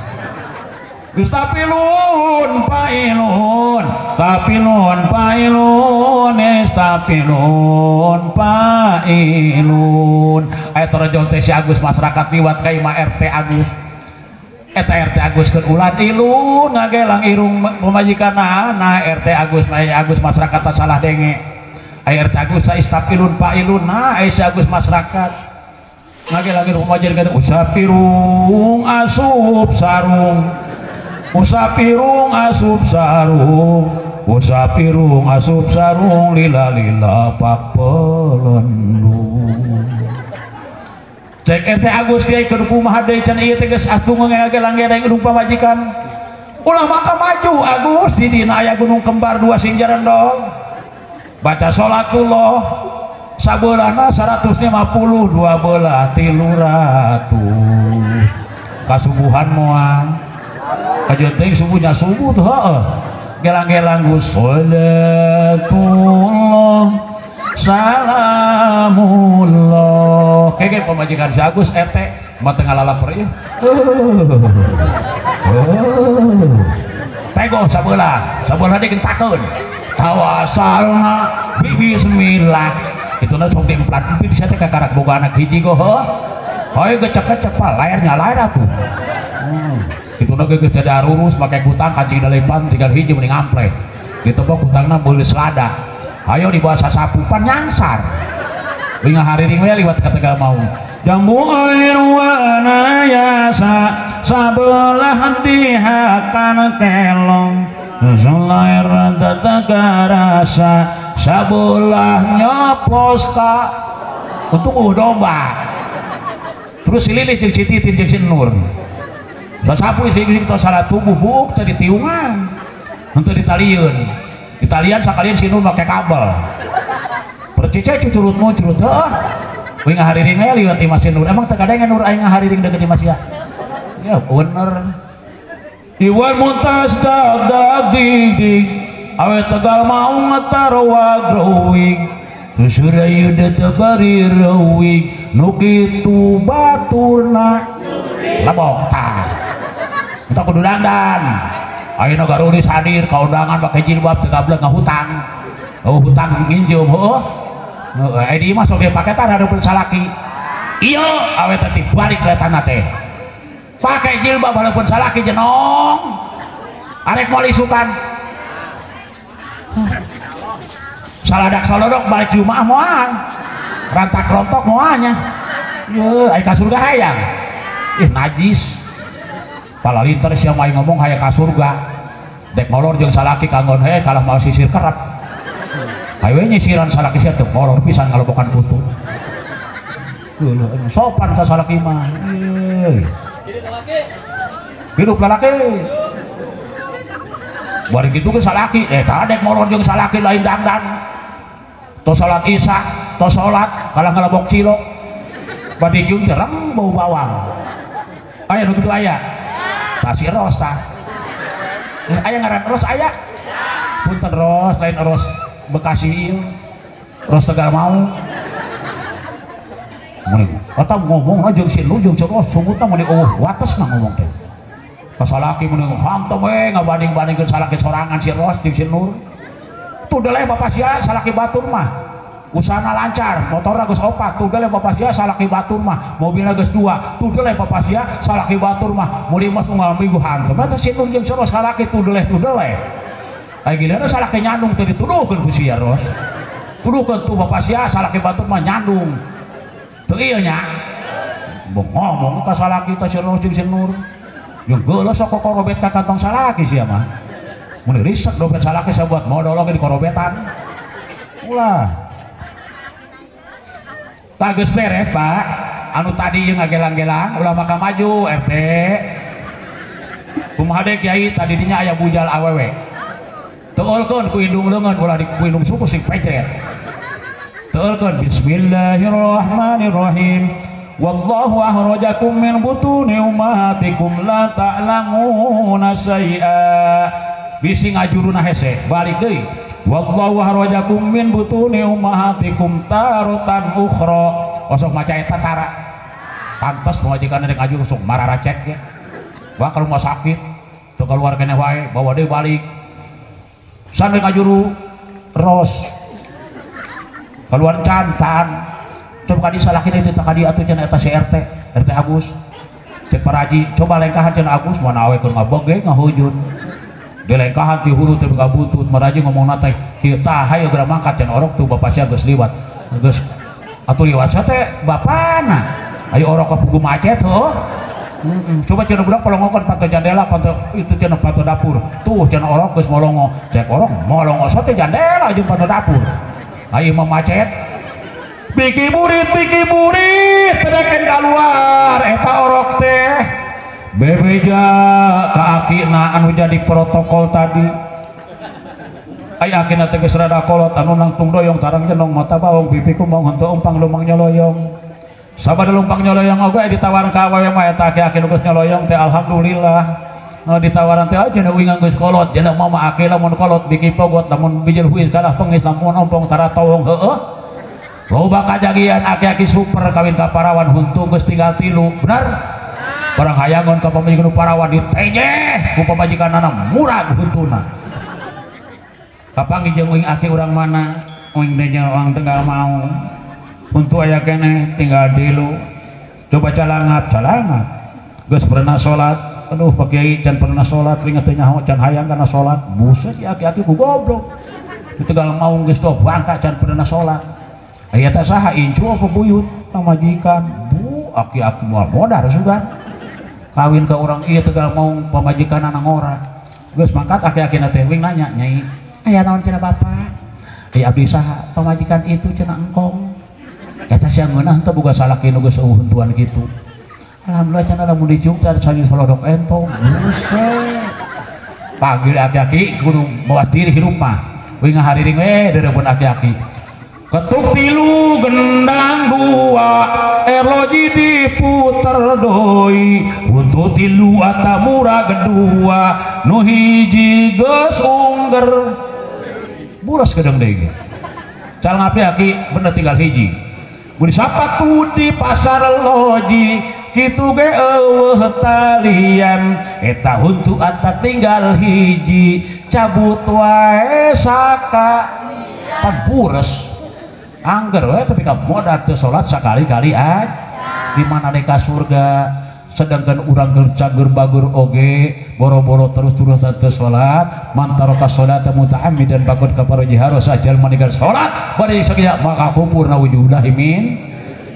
Istafilun fa'ilun, tafilun fa'ilun, istafilun fa'ilun. Aya torojol teh si Agus masyarakat liwat ka imah RT Agus. Eta RT Agus keur ulat ilun ngagelang irung pamajikanna, nah RT Agus nah Agus masyarakat salah denge. Aya RT Agus istafilun fa'ilun, nah aya si Agus masyarakat ngagelang irung pamajikan usapirung asup sarung. Usapirung asup sarung, usapirung asup sarung, lila lila papelendung. Cek RT Agus kiai keur kumaha deui can ieu teh geus atuh ngagelang-gereng irung pamajikan. Ulah maka maju Agus di dina aya gunung kembar dua sing jarendong. Baca salatullah sabeulahna 150 dua belah 300. Kasubuhan moal. Kajian teuing subuhnya subuh tuh heeh. Gelang-gelang Gus salatullah salamullah. Kege pamajikan si Agus RT mah teu ngalalaper ieu. Tego sabelah, sabelah digentakeun. Tawasalna bi bismillah. Ituna sok diemplat-empit sia teh kakarak boga anak hiji go heuh. Hayu gecek-gecek pa layar nyalair atuh. Itu na geus teu darurus make kutang kancing dalepan tinggal hiji mending ampleh. Gitu mah kutangna beuli selada. Ayo dibawa sasapu pan nyangsar. Lingah hariring we liwat ka Tegal Maung. Jambu air wana yasa sabelah dihakan kelong. Selair rasa sabelah nyoplos ka untung domba. Terus si Lilis jeung si Titin jeung si Nur. Sasapu istri kita salah tubuh buk tadi tiungan untuk ditalieun ditalian sakalian si Nur make kabel percice curut muncrut heuh we ngahariring we liwat imah si Nur emang teu kadenge Nur aing ngahariring deukeut imah sia ya bener iwal muntas dag dag dig dig awe Tegal Maung ngetarwa growing susura yuda teu bari reuing nu kitu baturna lebok tah. Entah kudu dandan. Ayeuna garulis hadir ka undangan make jilbab teu gablek ngahutang. Oh hutang nginjeum heuh. Heuh di imah sok paketan hareupeun salaki. Ieu awe teh dibalik letana teh. Pake jilbab hareupeun salaki jenong. Arek moal isukan. Saladak salodok balik Jumaah moal. Rantak rontok moalnya. Yeuh aya ka surga hayang. Ih najis. Palalinter sia mah ngomong hayang ka surga. Dek molor jeung salaki kanggon he kalah mau sisir kerap. Hayu we nyisiran salaki sia teu molor pisan ngalobokan kutu. Leuh sopan ka salaki mah. Hidup lalaki. Bari kitu ge salaki, tah dek molor jeung salaki lain dangdan. Tos salat isya, tos salat kalah ngalobok cilok. Bade cium cereng bau bawang. Aya nu kitu aya. Tah si Ros tah. Aya ngaran Ros aya. Punten Ros lain Ros Bekasi ieu. Ros Tegal Maung. Mun eta ngomong jeung si Nur jeung si Ros sungutna mun eueuh watesna ngomong teh. Ka salaki mun hantam we ngabanding-bandingkeun salaki sorangan si Ros jeung si Nur. Tuh deleh bapak sia salaki batur mah. Usahana lancar, motorna geus opat, tuh deleh bapak sia salaki batur mah, mobilna geus 2, tuh deleh bapak sia salaki batur mah, meuli emas unggal minggu hantam. Eta si Nur jeung si Ros salaki tuh deleh tuh deleh. Aya giliran salaki nyandung teh dituduhkeun ku sia Ros. Tuduhkeun tuh bapak sia salaki batur mah nyandung. Teu ieu nya. Ngomong ka salaki teh si Ros jeung si Nur. Jeung geuleuh sok korobet ka kantong salaki sia mah. Mun risek dompet salaki sabuat modal oge dikorobetan. Ulah. Tah geus beres, Pak. Anu tadi jeung ngagelang-gelang ulah maka maju RT. Kumaha deui kiai tadi dinya aya bujal awewe. Teulkeun ku indung leungeun ulah di ku indung suku sing pejret. Teulkeun bismillahirrahmanirrahim. Wallahu akhrajakum min butuni ummahatikum la ta'lamuna syai'a. Bisi ngajuruna hese balik deui. Wallahu akhrajakum min butuni ummahatikum taratan ukhra. Osok maca eta tara. Pantes pamajikan rek ngajur sok mararacek ge. Wah ka rumah sakit teu keluar keneh wae bawa deui balik. San rek ngajuru ros. Keluar cantan. Coba kadi salakina teh kadi atuh cenah eta si RT, RT Agus. Cek paraji, coba lengkahan cenah Agus mana awe keur ngabege ngahujun. Dilengkahan ti hulu teh ka butut, maraji ngomongna teh kieu tah hayu geura mangkat cenah orok tuh bapak sia geus liwat. Geus atuh liwat sia teh bapana. Ayo orok ka pugu macet heuh. Coba cenah budak polongokeun panto jandela panto itu cenah panto dapur. Tuh cenah orok geus molongo. Cek orok molongo sote jandela jeung panto dapur. Ayo mah macet. Biki burit tedekeun kaluar eta orok teh. Bebeja ka akina anu jadi protokol tadi. Aya akina teh geus rada kolot anu nangtung doyong tarang jenong mata bawong pipi kumbang henteu empang lumang nyoloyong. Sabada lumpang nyoloyong oge ditawaran ka awewe mah eta aki-aki nu geus nyoloyong teh alhamdulillah. Ditawaran teh aja nu uing geus kolot jelema mah aki lamun kolot biki pogot lamun bijil huis kalah pengis lamun ompong tara tawong heueuh. Loba kajagian aki-aki super kawin ka parawan huntu geus tinggal 3 benar. Barang hayangon ka pamajikan parawan ditenyeh ku pamajikanana murag huntuna. Kapanggih jeung uing aki urang mana? Uing teh urang teh mau. Huntu aya keneh tinggal 3. Coba calangap, calangap. Geus pernah salat, aduh Pak Kiai can pernah salat, ringet teh nyaho can hayang kana salat. Buset si aki-aki ku goblok. Di Tegal Maung geus teh bangka can pernah salat. Aya teh saha incu apa buyut pamajikan bu aki-aki moal modar sugan kawin ke urang ieu Tegal Maung pamajikanana ngora geus mangkat aki-akina teh wing nanya nyai aya naon cenah bapak aya abdi saha pamajikan itu cenah engkong eta sia ngeunah teh boga salaki nu geus eueuh huntuan kitu alhamdulillah cenah lamun dicium teh sanyu solodok entong buset panggil aki-aki kudu mawas diri hirup mah wing ngahariring we deureupeun aki-aki ketuk 3 gendang 2 erloji diputer doi untuk 3 atamura kedua nu hiji geus ungger buras gedeng deui cal ngapi aki bener tinggal hiji mun sapatu di pasar loji kitu ge eueuh talian eta huntu ata tinggal hiji cabut wae saka pan buras angger we tapi ka modar teu salat sakali-kali aja di mana ka surga sedangkan urang keur cager bagur oge boro-boro terus-terusan teu salat man taraka salata muta'ammidan faqad kafara jihara sajal maninggal salat bari sakieu maka kufur naudzubillahi min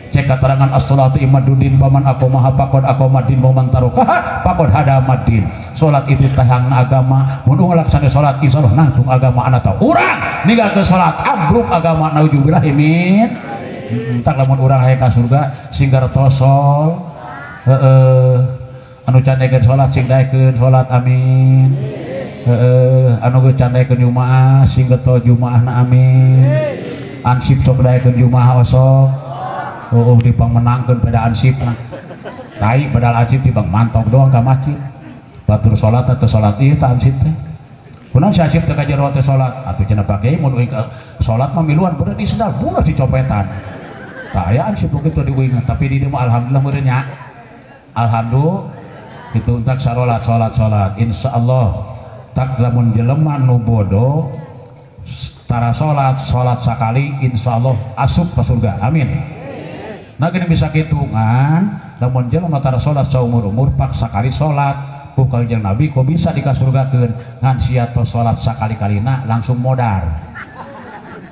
cek keterangan as-salatu imaduddin paman aqamaha faqad aqamaddin wa man tarakaha faqad hadamaddin. Salat itu tahangna agama mun ngalaksana salat insyaallah nangtung agama ana ta urang ninggalkeun salat ambruk agama naudzubillahi min. Tak lamun urang hayang ka surga sing gartosol heeh anu candekeun salat sing daekeun salat amin. Heeh anu geus candekeun jumaah sing getol jumaahna amin. Ansip sok daekeun jumaah osok. Oh dipangmenangkeun pada ansipna. Tai padahal ansip tibang mantog doang ka masjid. Batur salat atau salat ieu tah ansip teh. Kunaon si ansip teh ka jero teh salat? Atuh cenah Pak Kiai mun salat mah miluan bener di sendal bulas dicopetan. Kaayaan sih begitu di uing tapi di dieu mah alhamdulillah meureun nya. Alhamdulillah itu entak sarolat salat salat insyaallah tak lamun jelema nu bodoh tara salat salat sakali insyaallah asup ka surga. Amin. Nah gini bisa hitungan lamun jelema tara salat saumur-umur pak sakali salat ku Kangjeng Nabi kok bisa dikasurgakeun ngan sia tos salat sakali-kalina langsung modar.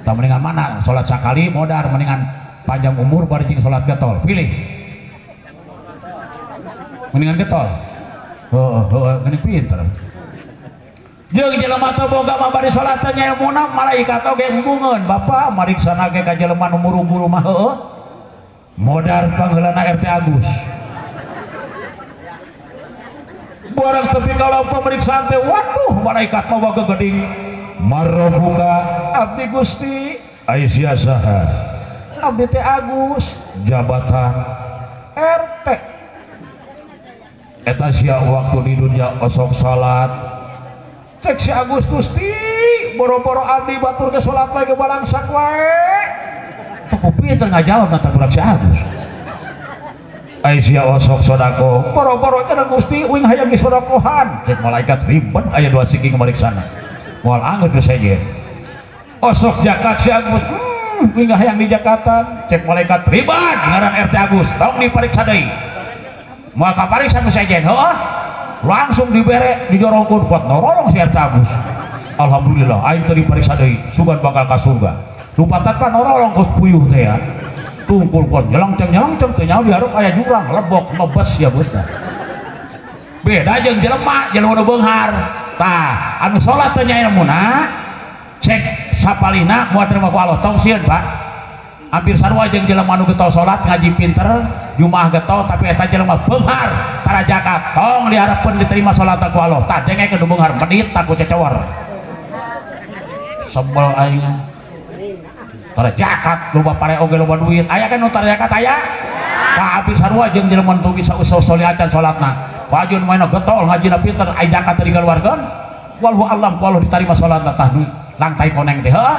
Tah mendingan mana salat sakali modar mendingan panjang umur bari jeung salat getol. Pilih. Mendingan getol. Heeh, heeh, geuning pinter. Jeung jelema teu boga mah bari salat teh nyaelmuna malaikat oge embungeun. Bapak mariksana ge ka jelema nu muruburu mah heueuh. Modar pangheulana RT Agus. Barang tepi kalau pemeriksaan teh waduh malaikat mah geuning marrobuka abdi Gusti Aisyah saha abdi teh Agus jabatan RT eta sia waktu di dunia osok salat cek si Agus Gusti boro-boro abdi batur ke salat lagi balangsak wae teu pinter ngajawab nata budak si Agus Aisyah osok sodako boro-boro cenah Gusti uing hayang disodakohan cek malaikat ribet aya dua siki ngamariksana moal anggeut geus sejen osok zakat si Agus uing hayang di Jakarta cek malaikat ribet ngaran RT Agus tong dipariksa deui moal kapariksa nu sejen heuh langsung dibere dijorongkeun kuat norolong si RT Agus alhamdulillah aing teu dipariksa deui sugan bakal ka surga lupatat pan norolong geus puyuh teh ya tungkul kuat nyelengceng nyelengceng teh nyaho dihareup aya jurang lebok mebes ya bos beda jeung jelema jelema nu beunghar tah anu salat teh nya ilmuna cek sapalina moal terima ku Allah tong sieun Pak hampir sarua jeung jelema nu getol salat ngaji pinter jumaah getol tapi eta jelema beunghar tara zakat tong diharepkeun diterima salat ku Allah tah dengekeun nu beunghar medit ku cecewar sebel aing tara zakat loba pare oge loba duit aya kan nu tara zakat aya tah hampir sarua jeung jelema nu bisa usul-usul acan salatna wajun maena getol ngajina pinter ai zakat teu dikaluarkeun walhu alam ku Allah ditarima salatna tah lantai koneng teh heuh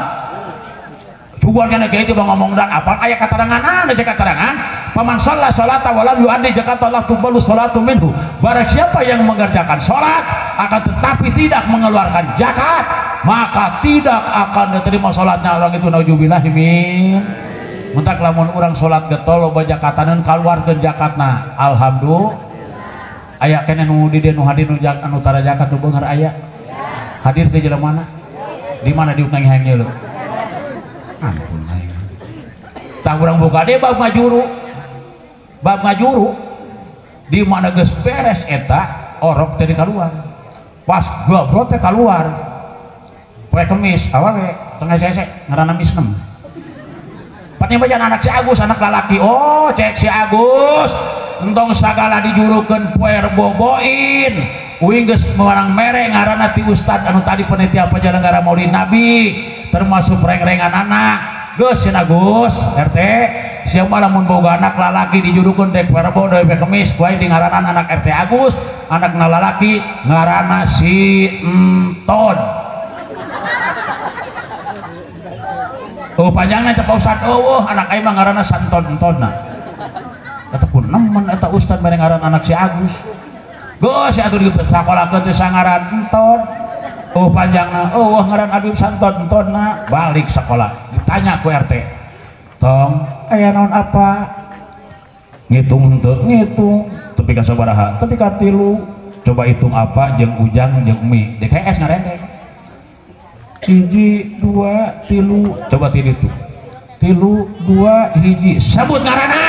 cuguan kana kieu teh ngomong dan apa aya katarangan aya katarangan paman sholat sholata walam yuaddi zakata la tuqbalu sholatu minhu barang siapa yang mengerjakan sholat akan tetapi tidak mengeluarkan zakat maka tidak akan diterima sholatnya orang itu nauzubillahi min mentak lamun urang sholat getol loba zakataneun kaluarkeun zakatna alhamdulillah aya keneh nu di dieu nu hadir nu anu tara zakat nu beunghar aya hadir teh jelema mana di mana diuk hayang nyeuleuh ampun aing tah urang buka deui bab ngajuru di mana geus beres eta orok teh dikaluar pas goblok teh kaluar poe Kemis awewe tengah sese ngaranna Misnem patnya bacaan anak si Agus anak lalaki oh cek si Agus entong sagala dijurukeun poe Rebo boin uing geus mewarang mere ngaranna ti ustad anu tadi panitia penyelenggara Maulid Nabi termasuk reng-rengan anak geus cenah Gus RT siapa lamun boga anak lalaki dijurukeun dek poe Rebo deui poe Kemis ku aing di ngaranan anak RT Agus anakna lalaki ngaranna si Enton oh panjangna teh Pak Ustad eueuh anak aing mah ngaranna Santon Entonna eta pun nemen eta ustad mere ngaran anak si Agus geus atuh disakolakeun teh sangaran Enton oh panjangna eueuh ngaran Abib Santon Entonna balik sekolah ditanya ku RT tong aya naon apa ngitung henteu ngitung tepi ka sabaraha tepi ka 3 coba hitung apa jeung ujang jeung mie DKS ngarendeng 1 2 3 coba ti ditu 3 2 1 sebut ngaranna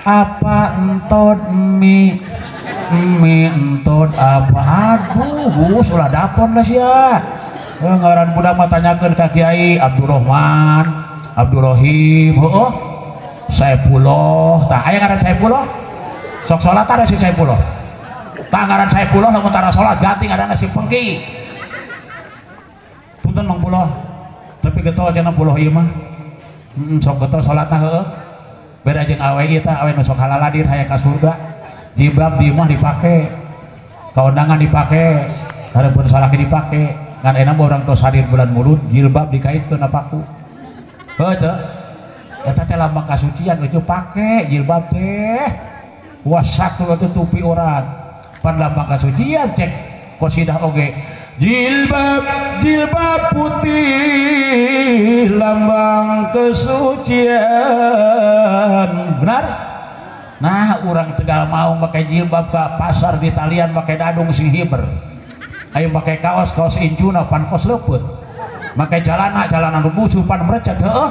apa enton mie mie enton apa aduh Gus ulah dapon lah sia ngaran budak mah tanyakeun ka Kiai Abdurrahman Abdurrahim heueuh Saepullah tah aya ngaran Saepullah sok salat ada si Saepullah tah ngaran Saepullah lamun tara salat ganti ngaranna si Pengki punten Mang Puloh tapi getol cenah Puloh ieu mah sok getol salatna heueuh beda jeung awe ieu tah awe nu sok halaladir hayang ka surga jilbab di imah dipake kaundangan dipake hareupeun salaki dipake ngan enak urang tos hadir bulan mulud jilbab dikaitkeun apaku heuh teu Eta teh lambang kasucian eueuh pake jilbab teh. Wasatul tutupi urat. Pan lambang kasucian cek qasidah oge. Jilbab jilbab putih lambang kesucian. Benar? Nah, urang Tegal mau pakai jilbab ke pasar di talian pakai dadung sing hiber. Ayo pakai kaos kaos incuna pan kos leupeut. Make celana celana nu busuh pan merecet heueuh.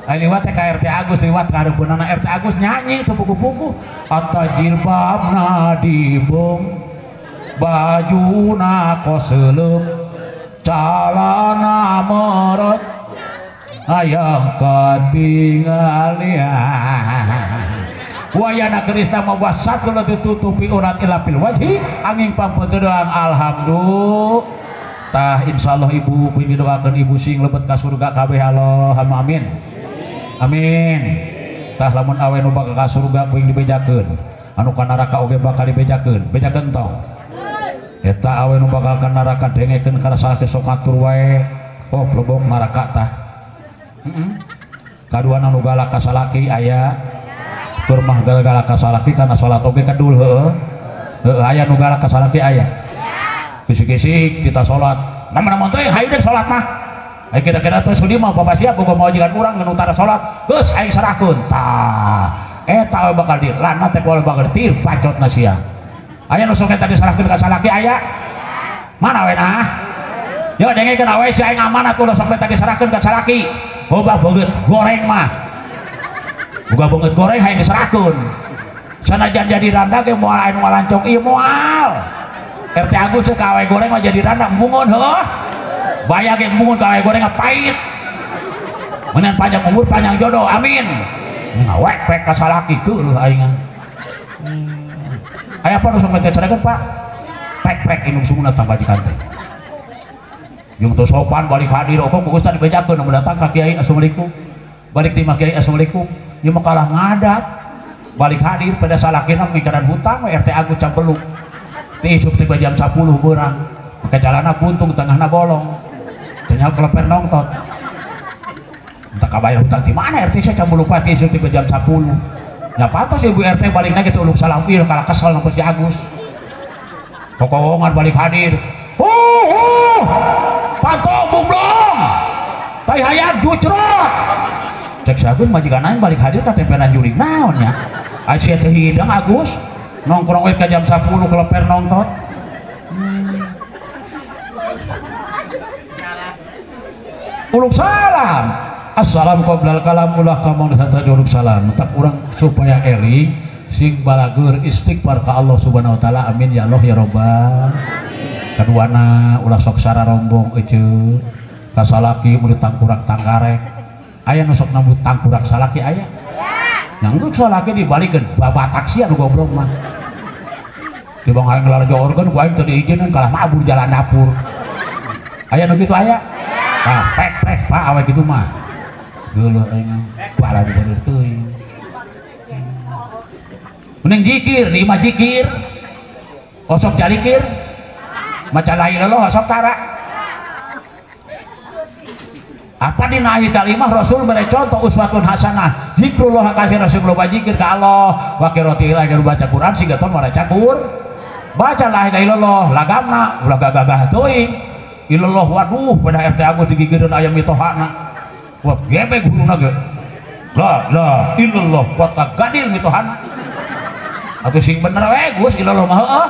Ayo liwat teh ka RT Agus liwat ka hareupeunana RT Agus nyanyi teu pugu-pugu. Ata jilbabna dibung bajuna kos seuleum calana merot hayang katinggalian. Wayana Krista mawa satu ditutupi urat ilapil wajhi angin pampeut doang alhamdulillah. Tah insyaallah ibu kuing didoakeun ibu sing lebet ka surga kabeh Allahumma amin. Amin. Tah lamun awe nu bakal ka surga kuing dibejakeun, anu ka neraka oge bakal dibejakeun, bejakeun tong. Eta awe nu bakal ka neraka dengekeun kana salaki sok ngatur wae, oh lebok neraka tah. Heeh. Kaduana nu galak ka salaki aya kurmah galak ka salaki kana salat oge kedul heueuh. Heueuh aya nu galak ka salaki aya. Kisik-kisik kita salat. Namun-namun teh hayu deuk salat mah. Ayo kira-kira teh sudi mah bapak siap boga majikan urang nu tara salat. Geus aing serahkeun. Tah eta bakal dilaknat teh bakal dibacotna sia. Aya nu sok eta diserahkeun ka salaki aya? Mana we nah? Yo dengekeun awe si aing amanat ulah sok eta diserahkeun ka salaki. Boga beungeut goreng mah. Boga beungeut goreng hayang diserahkeun. Sanajan jadi randa ge moal aya nu ngalancong ieu moal. RT Agus teh ka awe goreng mah jadi randa embungeun heuh. Baya ge embungeun ka awe goreng pahit. Meunan panjang umur panjang jodoh amin. Ngawek pek ka salaki geuleuh aing. Aya apa nu sok teh carekeun Pak? Pek-pek indung sunguna tah majikan teh. Jeung teu sopan balik hadir kok ku ustaz dibejakeun nu datang ka kiai assalamualaikum. Balik ti mah kiai assalamualaikum. Ieu mah kalah ngadat. Balik hadir pada salakina mikaran hutang we RT Agus cabeluk. Ti isuk ti jam 10 beurang. Make jalana buntung tengahna bolong. Teu nyaho keleper nongtot. Entah kabayar hutang ti mana RT saya cabeluk ti isuk ti jam 10. Nya pantas ibu RT balikna kitu uluk salam ieu kalah kesel nang si Agus. Kokongan balik hadir. Hu panto bumblong. Tai hayam jucrot. Cek si Agus majikan aing balik hadir ka tempelan jurig naon nya. Ai sia teh hidang Agus nongkrong we ka jam 10 keleper nongtot. Uluk salam. Assalam qoblal kalam ulah kamu disanta uluk salam. Tak urang supaya eling sing balagur istighfar ka Allah Subhanahu wa taala. Amin ya Allah ya robbal. Kaduana ulah sok sararombong eceu ka salaki mun tangkurak tangkarek. Aya nu sok nambut tangkurak salaki aya. Yang salaki dibalikeun babatak sia nu goblok mah. Tibang hayang lalajo organ ku aing teu diijineun kalah mabur jalan dapur. Aya nu kitu aya? Tah pek-pek Pak awe kitu mah. Geuleuh aing bala bener teuing. Mending jikir, di imah jikir. Osok jalikir. Maca la ilaha illallah osok tara. Apa di akhir kalimah Rasul beri contoh uswatun hasanah. Zikrullah kasih Rasul loba zikir ka Allah. Wa qiraatil agar baca Quran sehingga ton maraca Quran. Baca la ilaha illallah lagamna ulah gagah teuing. Illallah waduh pada RT Agus digigireun aya mitohana. Wah gebek guruna ge. La la illallah wa tagadil mitohana. Atuh sing bener we Gus illallah mah heueuh.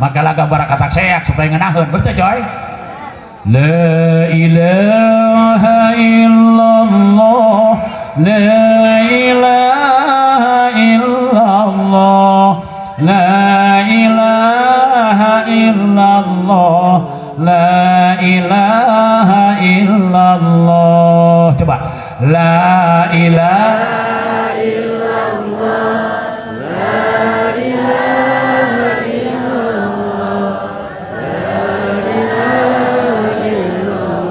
Maka lagam barakatak seak supaya ngeunaheun betul coy. La ilaha illallah, la ilaha illallah, la ilaha illallah, la ilaha illallah. Coba la ilaha illallah, la ilaha illallah,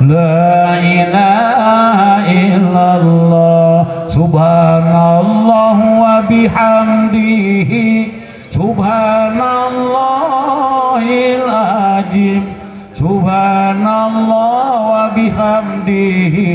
la ilaha illallah. Subhanallah wa bihamdihi, subhanallahil azim, subhanallah wa bihamdihi,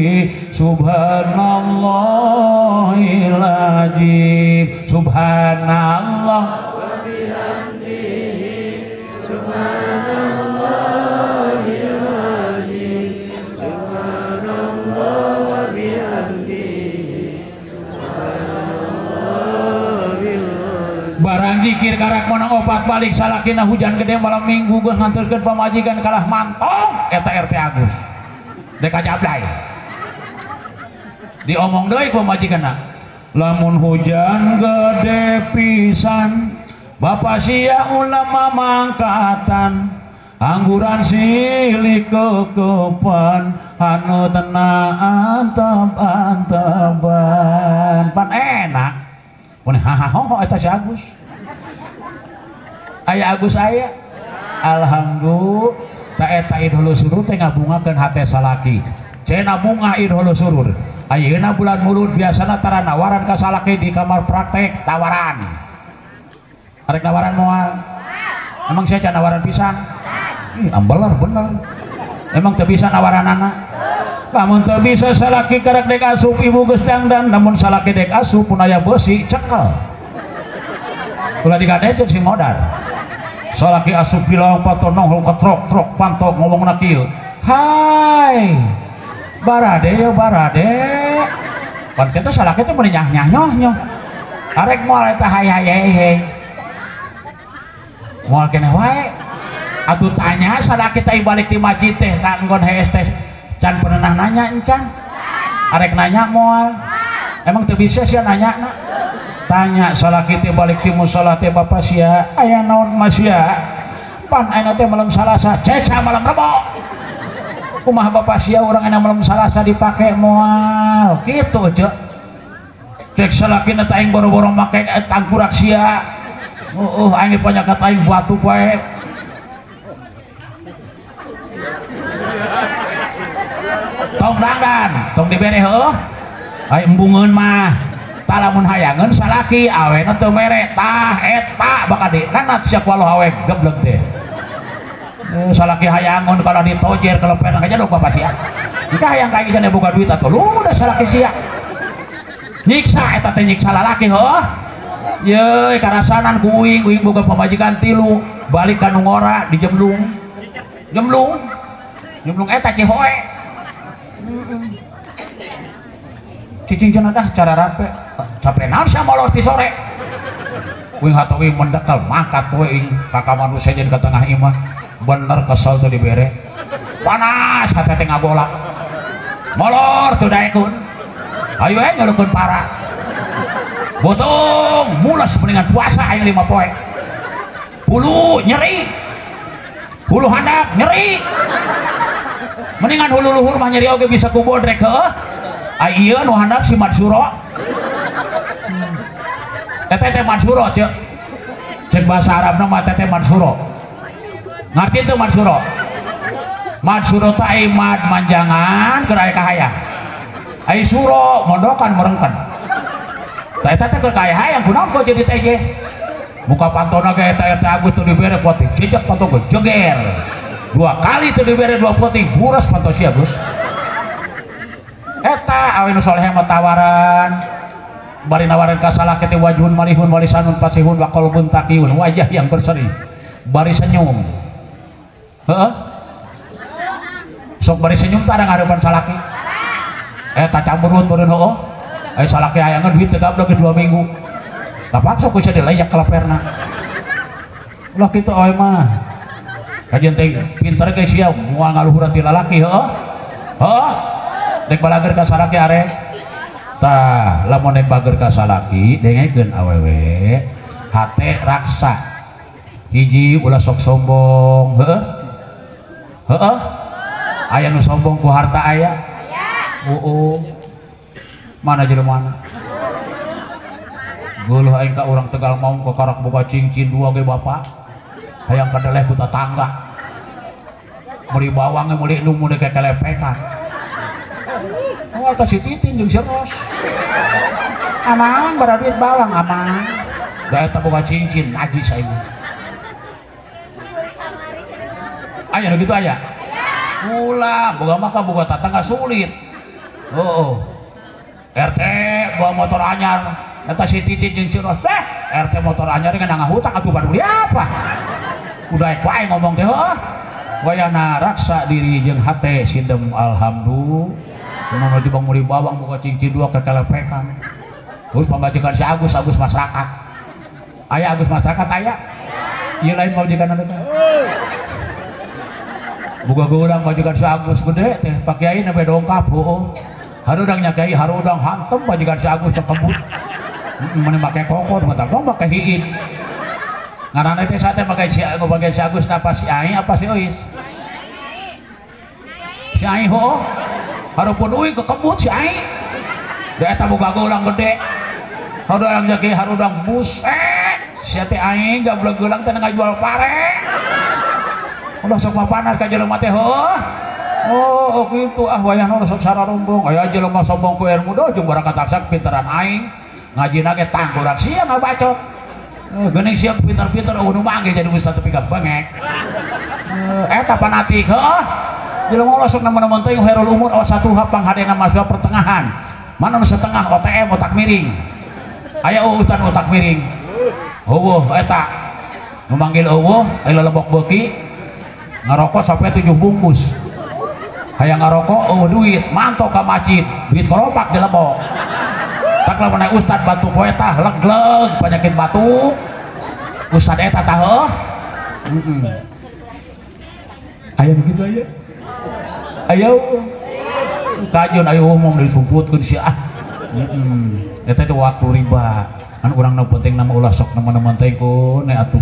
Subhanallahil azim subhanallah wa bihamdihi subhanallahil azim subhanallah wa bihamdihi subhanallahil azim. Barang zikir karak menang opat balik salakina hujan gede malam minggu geus nganterkeun pamajikan kalah mantong eta RT Agus dek kajablay diomong deui ku pamajikanna lamun hujan gede pisan bapak sia ulama mangkatan angguran silih kekepan anu tenang antep-anteban pan enak mun hahaho eta si Agus aya Agus aya alhamdulillah ta eta idhul surur teh ngabungakeun hate salaki cenah bunga idhul surur. Ayeuna bulan Mulud biasana tara nawaran ka salaki di kamar praktek tawaran. Arek nawaran moal. Emang saya can nawaran pisang? Ih, ambeler bener. Emang teu bisa nawaranana. Lamun teu bisa salaki karek dek asup ibu geus dangdan, namun salaki dek asup pun aya beusi cekel. Ulah digadekeun sing modar. Salaki asup bilang patonong ketrok-trok pantok ngomongna kieu. Hai. Barade yo barade. Pan kitu salaki teh meuni nyah-nyah nyoh-nyoh. Arek moal eta hai hai hei hei. Moal keneh wae. Atuh tanya salaki teh balik ti masjid teh ka nggon hees teh can pernah nanya encan. Arek nanya moal. Emang teu bisa sia nanya na. Tanya salaki teh balik ti musala teh bapa sia aya naon mas sia. Pan ayeuna teh malam Salasa, ceca malam Rebo. Kumaha bapak sia urang enak malam Salasa dipake moal kitu cek cek salakina teh aing boro-boro make tangkurak sia aing panyakat aing batu wae tong dangdan tong dibere heuh ai embungeun mah tah lamun hayangeun salaki awena teu mere tah eta bakal dinanat sia ku awe gebleg teh. Salaki hayangun kalau ditojer kalau penang aja dong bapak sia. Jika hayang kayak gini boga duit atau lu udah salaki sia. Nyiksa eta teh nyiksa lalaki heuh. Yeuh karasanan kuing kuing boga pamajikan tilu balik ka nu ngora di jemlung. Jemlung. Jemlung eta cihoe. Cicing cenah dah cara rape. Capek naon sia molor ti sore. Kuing hate wing mendekel mangkat we ing ka kamar nu sejen ka tengah imah. Bener kesel tuh dibere panas hati teh ngabola molor tuh daekun ayo nyuruhkeun para botong mulas mendingan puasa aing 5 poe hulu nyeri hulu handap nyeri mendingan hulu luhur mah nyeri oge bisa ku bodrek heuh ai ieu nu handap si Mansuro eta teh Mansuro cek cek bahasa Arabna mah teh Mansuro ngerti itu Mansuro Mansuro teh mad manjangan keur aya kahayang ai suro mondokan merengken tah eta teh keur kahayang kunaon kok jadi teh muka pantona ge eta eta Agus teu dibere poting jejak panto ge jeger dua kali teu dibere dua poting buras panto sia Gus eta awe nu soleh mah tawaran bari nawaran ka salaki teh wajhun malihun walisanun fasihun wa qalbun taqiyun wajah yang berseri bari senyum. Heeh. Sok bari senyum tah ngarepan salaki. Eta camberut meureun heueuh. Aya salaki hayangeun duit teu gablek 2 minggu. Kapaksa ku sia dileyak kaleperna. Ulah kitu awe mah. Kajian teh pinter ge sia moal ngaluhuran ti lalaki heueuh. Heueuh. Dek balager ka salaki arek. Tah, lamun dek bager ka salaki dengekeun awewe hate raksa. Hiji ulah sok sombong heueuh. Heeh. Aya nu sombong ku harta aya? Aya. Mana jelema mana? Geuleuh aing ka urang Tegal mau ke karak boga cincin dua ge bapak. Hayang kadeleh ku tatangga. Meuli bawang ge meuli nu mun kekelepekan. Oh ka si Titin jeung si Ros. Amang bara duit bawang amang. Da eta boga cincin najis aing. Aya nu kitu aya. Ulah boga maka boga tatangga sulit. Oh, RT bawa motor anyar, eta si Titit jeung Ciros teh, RT motor anyar ngan ngahutang atuh baduli apa? Udah ek wae ngomong teh heuh. Wayahna raksa diri jeung hate sindem alhamdulillah. Mun tibang meuli bawang boga cincin dua kekelepekan. Terus pamajikan si Agus, Agus masyarakat. Aya Agus masyarakat aya. Ieu lain pamajikan anu teh. Boga geurang majikan si Agus gede teh, Pak Kiai nembe dongkap heueuh. Harudang nya kiai harudang hantem majikan si Agus teh kebut. Mun make kokon mah tong make hiin. Ngaranna teh sate make si bagian si Agus apa si Ai apa si Euis? Si Ai heueuh. Harupun euy kekebut si Ai. Da eta boga geulang gede. Harudang nya kiai harudang buset. Sia teh aing gablek geulang teh ngajual pare. Ulah sok panas ka jelema teh heueuh. Oh, kitu ah wayahna sok sararombong. Aya jelema sombong ku ilmu do jeung barang kataksak pinteran aing. Ngajina ge tangguran sia ngabacot. Geuning sia pinter-pinter eueuh nu mangge jadi ustaz tepi ka bengek. Eta fanatik heueuh. Jelema ulah sok nemen-nemen teuing khairul umur awsatuha panghadena maswa pertengahan. Mana nu setengah OTM otak miring. Aya ustaz otak miring. Eueuh eta. Nu manggil eueuh aya lelebok beuki ngarokok sampai 7 bungkus. Hayang ngarokok eueuh duit, mantok ka masjid, duit koropak dilebok. Tak lamun aya ustad batu poe tah legleg penyakit batuk. Ustad eta tah heuh. Heeh. Aya begitu aya. Aya kajeun aya umum disumputkeun sia ah. Heeh. Eta teh waktu riba. Kan urang nu penting nama ulah sok nemen-nemen teh ku ne atuh.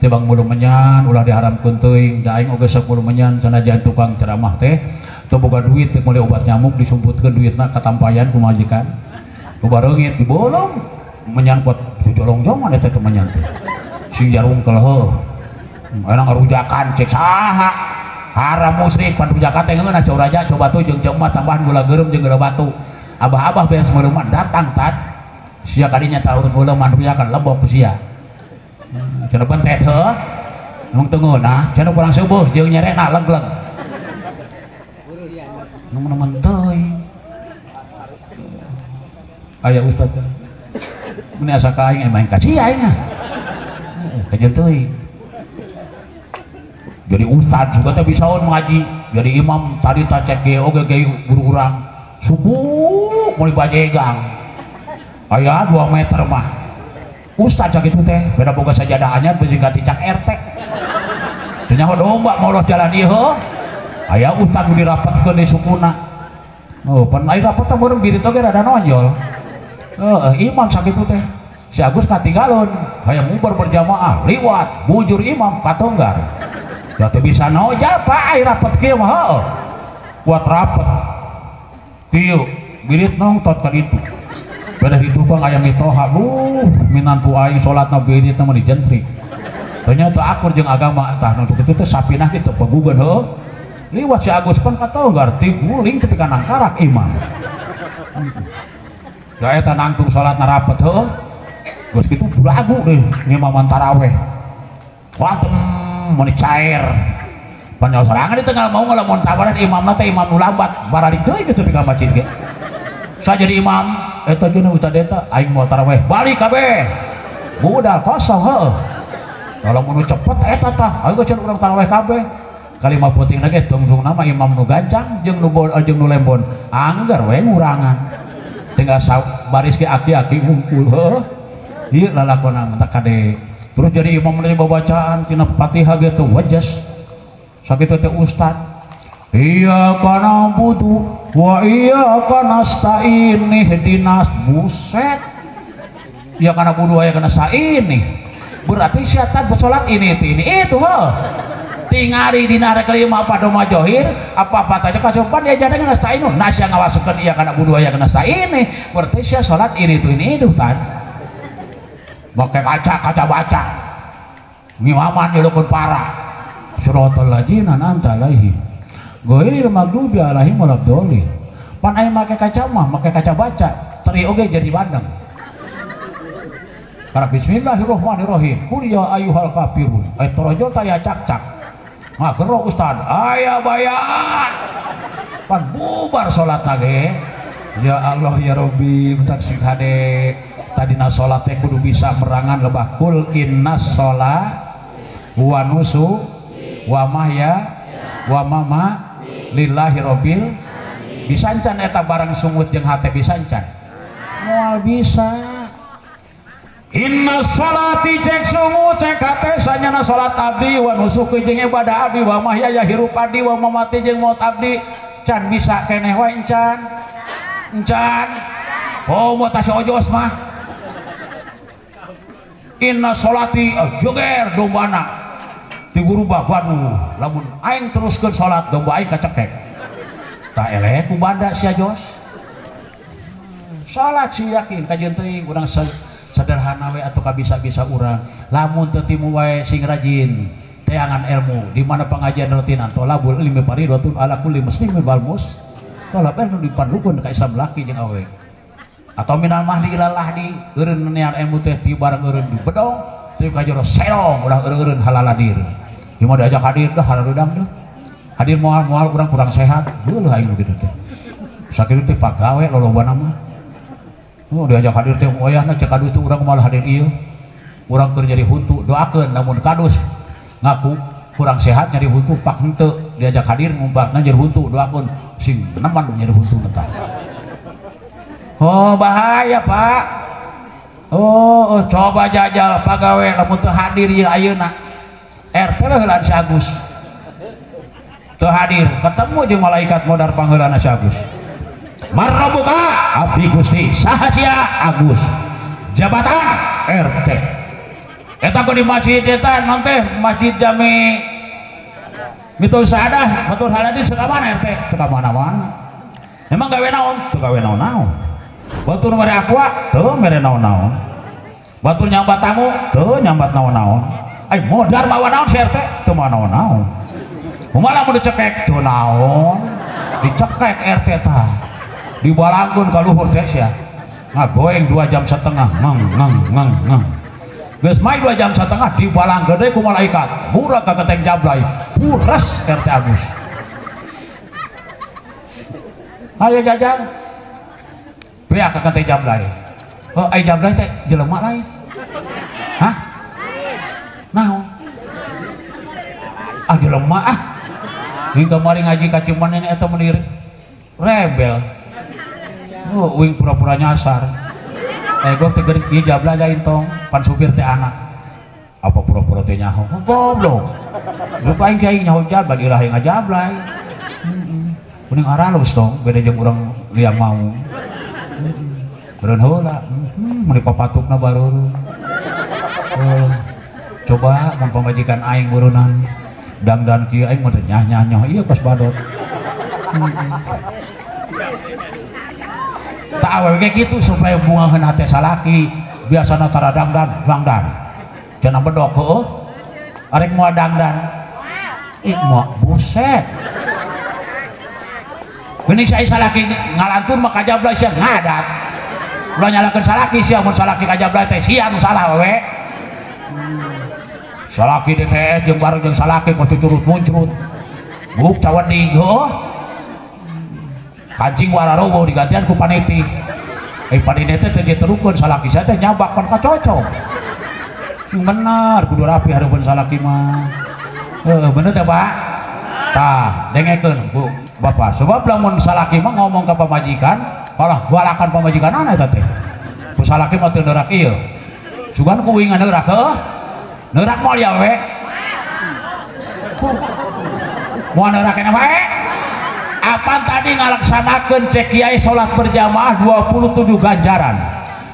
Tibang mulu menyan ulah diharamkeun teuing da aing oge sok mulu menyan sanajan tukang ceramah teh teu boga duit teh meuli obat nyamuk disumputkeun duitna katampayan ku majikan. Loba reungit dibolong menyan kuat jolongjongan eta teh menyan teh. Sing jarungkel heuh. Enak ngarujakan cek saha. Haram musyrik pan rujakan teh ngeunah cau raja coba tuh jeung ceu mah tambahan gula geureum jeung gula batu. Abah-abah beres meureum datang tat. Sia kadinya tahun uleuman rujakan lebok ku sia. Cenah pentet heuh. Nung teu ngeunah, cenah kurang seueuh jeung nyerena legleg. Nemen-nemen teuing. Aya ustad teh. Mun asa ka aing main ka sia aing ah. Kajeun teuing. Jadi ustad juga teh bisaeun ngaji, jadi imam tadi ta cek ge oge ge guru urang. Suku meuli bajegang. Aya 2 meter mah. Ustad sakitu teh beda boga sajadah anyar beuji ka cicak RT. Teu nyaho domba mau loh jalan ieu heuh. Aya ustad nu dirapatkeun di sukuna. Oh, pan aya rapat teh beureum birit oge rada nonjol. Heeh, imam sakitu teh. Si Agus katinggalon, hayang ngubar berjamaah, liwat bujur imam katonggar. Da teu bisa nojal Pak aya rapat kieu mah heuh. Kuat rapet. Kieu birit nongtot ka ditu. Beda di tukang ayam mitoha, minantu aing salatna biritna mah dijentrik. Ternyata akur jeung agama tah nu kitu teh sapinah kitu pegugeun heuh. Liwat si Agus pan katonggar tiguling tepi ka nangkarak imam. Da eta nangtung salatna rapet heuh. Geus kitu bulagu deh ngimaman taraweh. Wantem mun cair. Panjang sorangan di tengah mau ngalamun tawaran imamna teh imam nu lambat baralik deui geus tepi ka masjid ge. Saya jadi imam eta jeung ustad eta aing moal taraweh balik kabeh. Budal kosong heuh. Kalau mun cepet eta tah aing geus urang taraweh kabeh. Kalima penting ge tungtung nama imam nu gancang jeung nu jeung nu lembon anggar we ngurangan. Tinggal baris ge aki-aki hungkul heuh. Ieu lalakona mah kade. Terus jadi imam dari babacaan tina Fatihah ge teu wajas. Sakitu teh ustad. Iyyaka na'budu wa iyyaka nasta'in ihdinas buset. Iyyaka na'budu wa iyyaka nasta'in. Berarti syaitan bersolat ini itu ini itu heuh. Tingari dina rek lima apa doma johir apa-apa tanya kacoban dia jadi nasta'in nasya ngawasukeun iyyaka na'budu wa iyyaka nasta'in. Berarti sia salat ini itu ini itu tan. Make kaca kaca baca. Ngimaman nyelukun parah. Siratal ladzina an'amta alaihim ghairil maghdubi alaihim waladdallin. Pan aya make kaca mah make kaca baca teri oge jadi bandeng. Karena bismillahirrahmanirrahim. Qul ya ayyuhal kafirun. Ay torojol taya cak-cak. Ngagero ustad, aya bayar. Pan bubar salat ge. Ya Allah ya Rabbi, bentar sing hade tadina salat teh kudu bisa merangan lebah kul innas sholat wa nusu wa mahya wa mama lillahi rabbil bisa encan eta barang sungut jeung hate bisa encan moal bisa. Inna sholati cek sungut cek hate sanyana salat abdi wa nusuki jeung ibadah abdi wa mahya ya hirup abdi wa mamati jeung maut abdi can bisa keneh wae encan encan. Oh mau tas ojos mah inna sholati joger dombana ti gurubah waduh lamun aing teruskeun salat domba aing kacekek tah eleh ku banda sia jos salat si yakin kajeun teuing urang sederhana we atuh kabisa-bisa urang lamun teu timu wae sing rajin teangan ilmu di mana pengajian rutinan tolabul ilmi faridatun ala kulli muslimin wal mus tolab ilmu diparlukeun ka Islam laki jeung awe atau minal mahdi ilal lahdi eureun nean ilmu teh ti bareng eureun di bedong teu ka jero serong ulah eureun halaladir ieu mah diajak hadir dah halarudang deh hadir moal-moal urang kurang sehat heueuh aing nu kitu teh sakitu teh pagawe lolobana mah. Oh diajak hadir teh wayahna cek kadus teh urang malah hadir ieu urang keur nyeri huntu doakeun lamun kadus ngaku kurang sehat nyeri huntu pak henteu diajak hadir ngumpatna nyeri huntu doakeun sing neman nyeri huntu teh. Oh bahaya Pak. Oh, coba jajal pagawe lamun teu hadir ieu ayeuna RT heulaan si Agus teu hadir ketemu jeung malaikat modar pangheulana si Agus. Marrobuka abdi Gusti saha sia Agus jabatan RT eta di masjid eta non teh masjid jami mitul saadah batur haladin teu ka mana RT teu ka mana-mana emang gawe naon teu gawe naon-naon batur mere aqua teu mere naon-naon batur nyambat tamu teu nyambat naon-naon ai modar mawa naon si RT teu mawa naon-naon kumaha lamun dicekek teu naon dicekek RT tah dibalangkeun ka luhur teh sia ngagoeng 2,5 jam ngang ngang ngang ngang geus mai 2,5 jam dibalangkeun deui ku malaikat murah ka keteng jablay puras RT Agus. Ayo jajan beak ka keteng jablay. Oh ai jablay teh jelema lain hah naon ah jelema ah ieu kamari ngaji ka Cimanen eta meuni rebel. Oh, uing pura-pura nyasar. Gua teh geuring ieu jablay lain tong, pan supir teh anak. Apa pura-pura teh nyaho? Goblok. Lupa aing kiai nyaho jablay iraha ngajablay. Heeh. Kuning aralus tong, beda jeung urang liang mau. Beureun heula, meuni papatukna baru. Coba mun pamajikan aing beureunang dangdan kieu aing mah teh nyah-nyah ieu kos badot. Tak awewe ge kitu supaya bungaheun hate salaki biasana tara dangdan dangdan cenah bedok heueuh arek moal dangdan ih moal buset geuning si salaki ngalantun mah kajablay sia ngadat ulah nyalakeun salaki sia mun salaki kajablay teh sia nu salah we salaki DKS jeung bareng jeung salaki kok cucurut muncrut buk caweding heueuh kancing wararowo digantian ku paniti paniti teh teu diterukeun salaki sia teh nyabak pan kacocok sing bener kudu rapi hareupeun salaki mah heuh bener teh Pak tah dengekeun Bu Bapak sebab lamun salaki mah ngomong ka pamajikan kalah galakan pamajikanana eta teh ku salaki mah teu neurak ieu sugan ku uing neurak heuh neurak moal ya we moal neurak keneh wae. Apan tadi ngalaksanakeun cek kiai salat berjamaah 27 ganjaran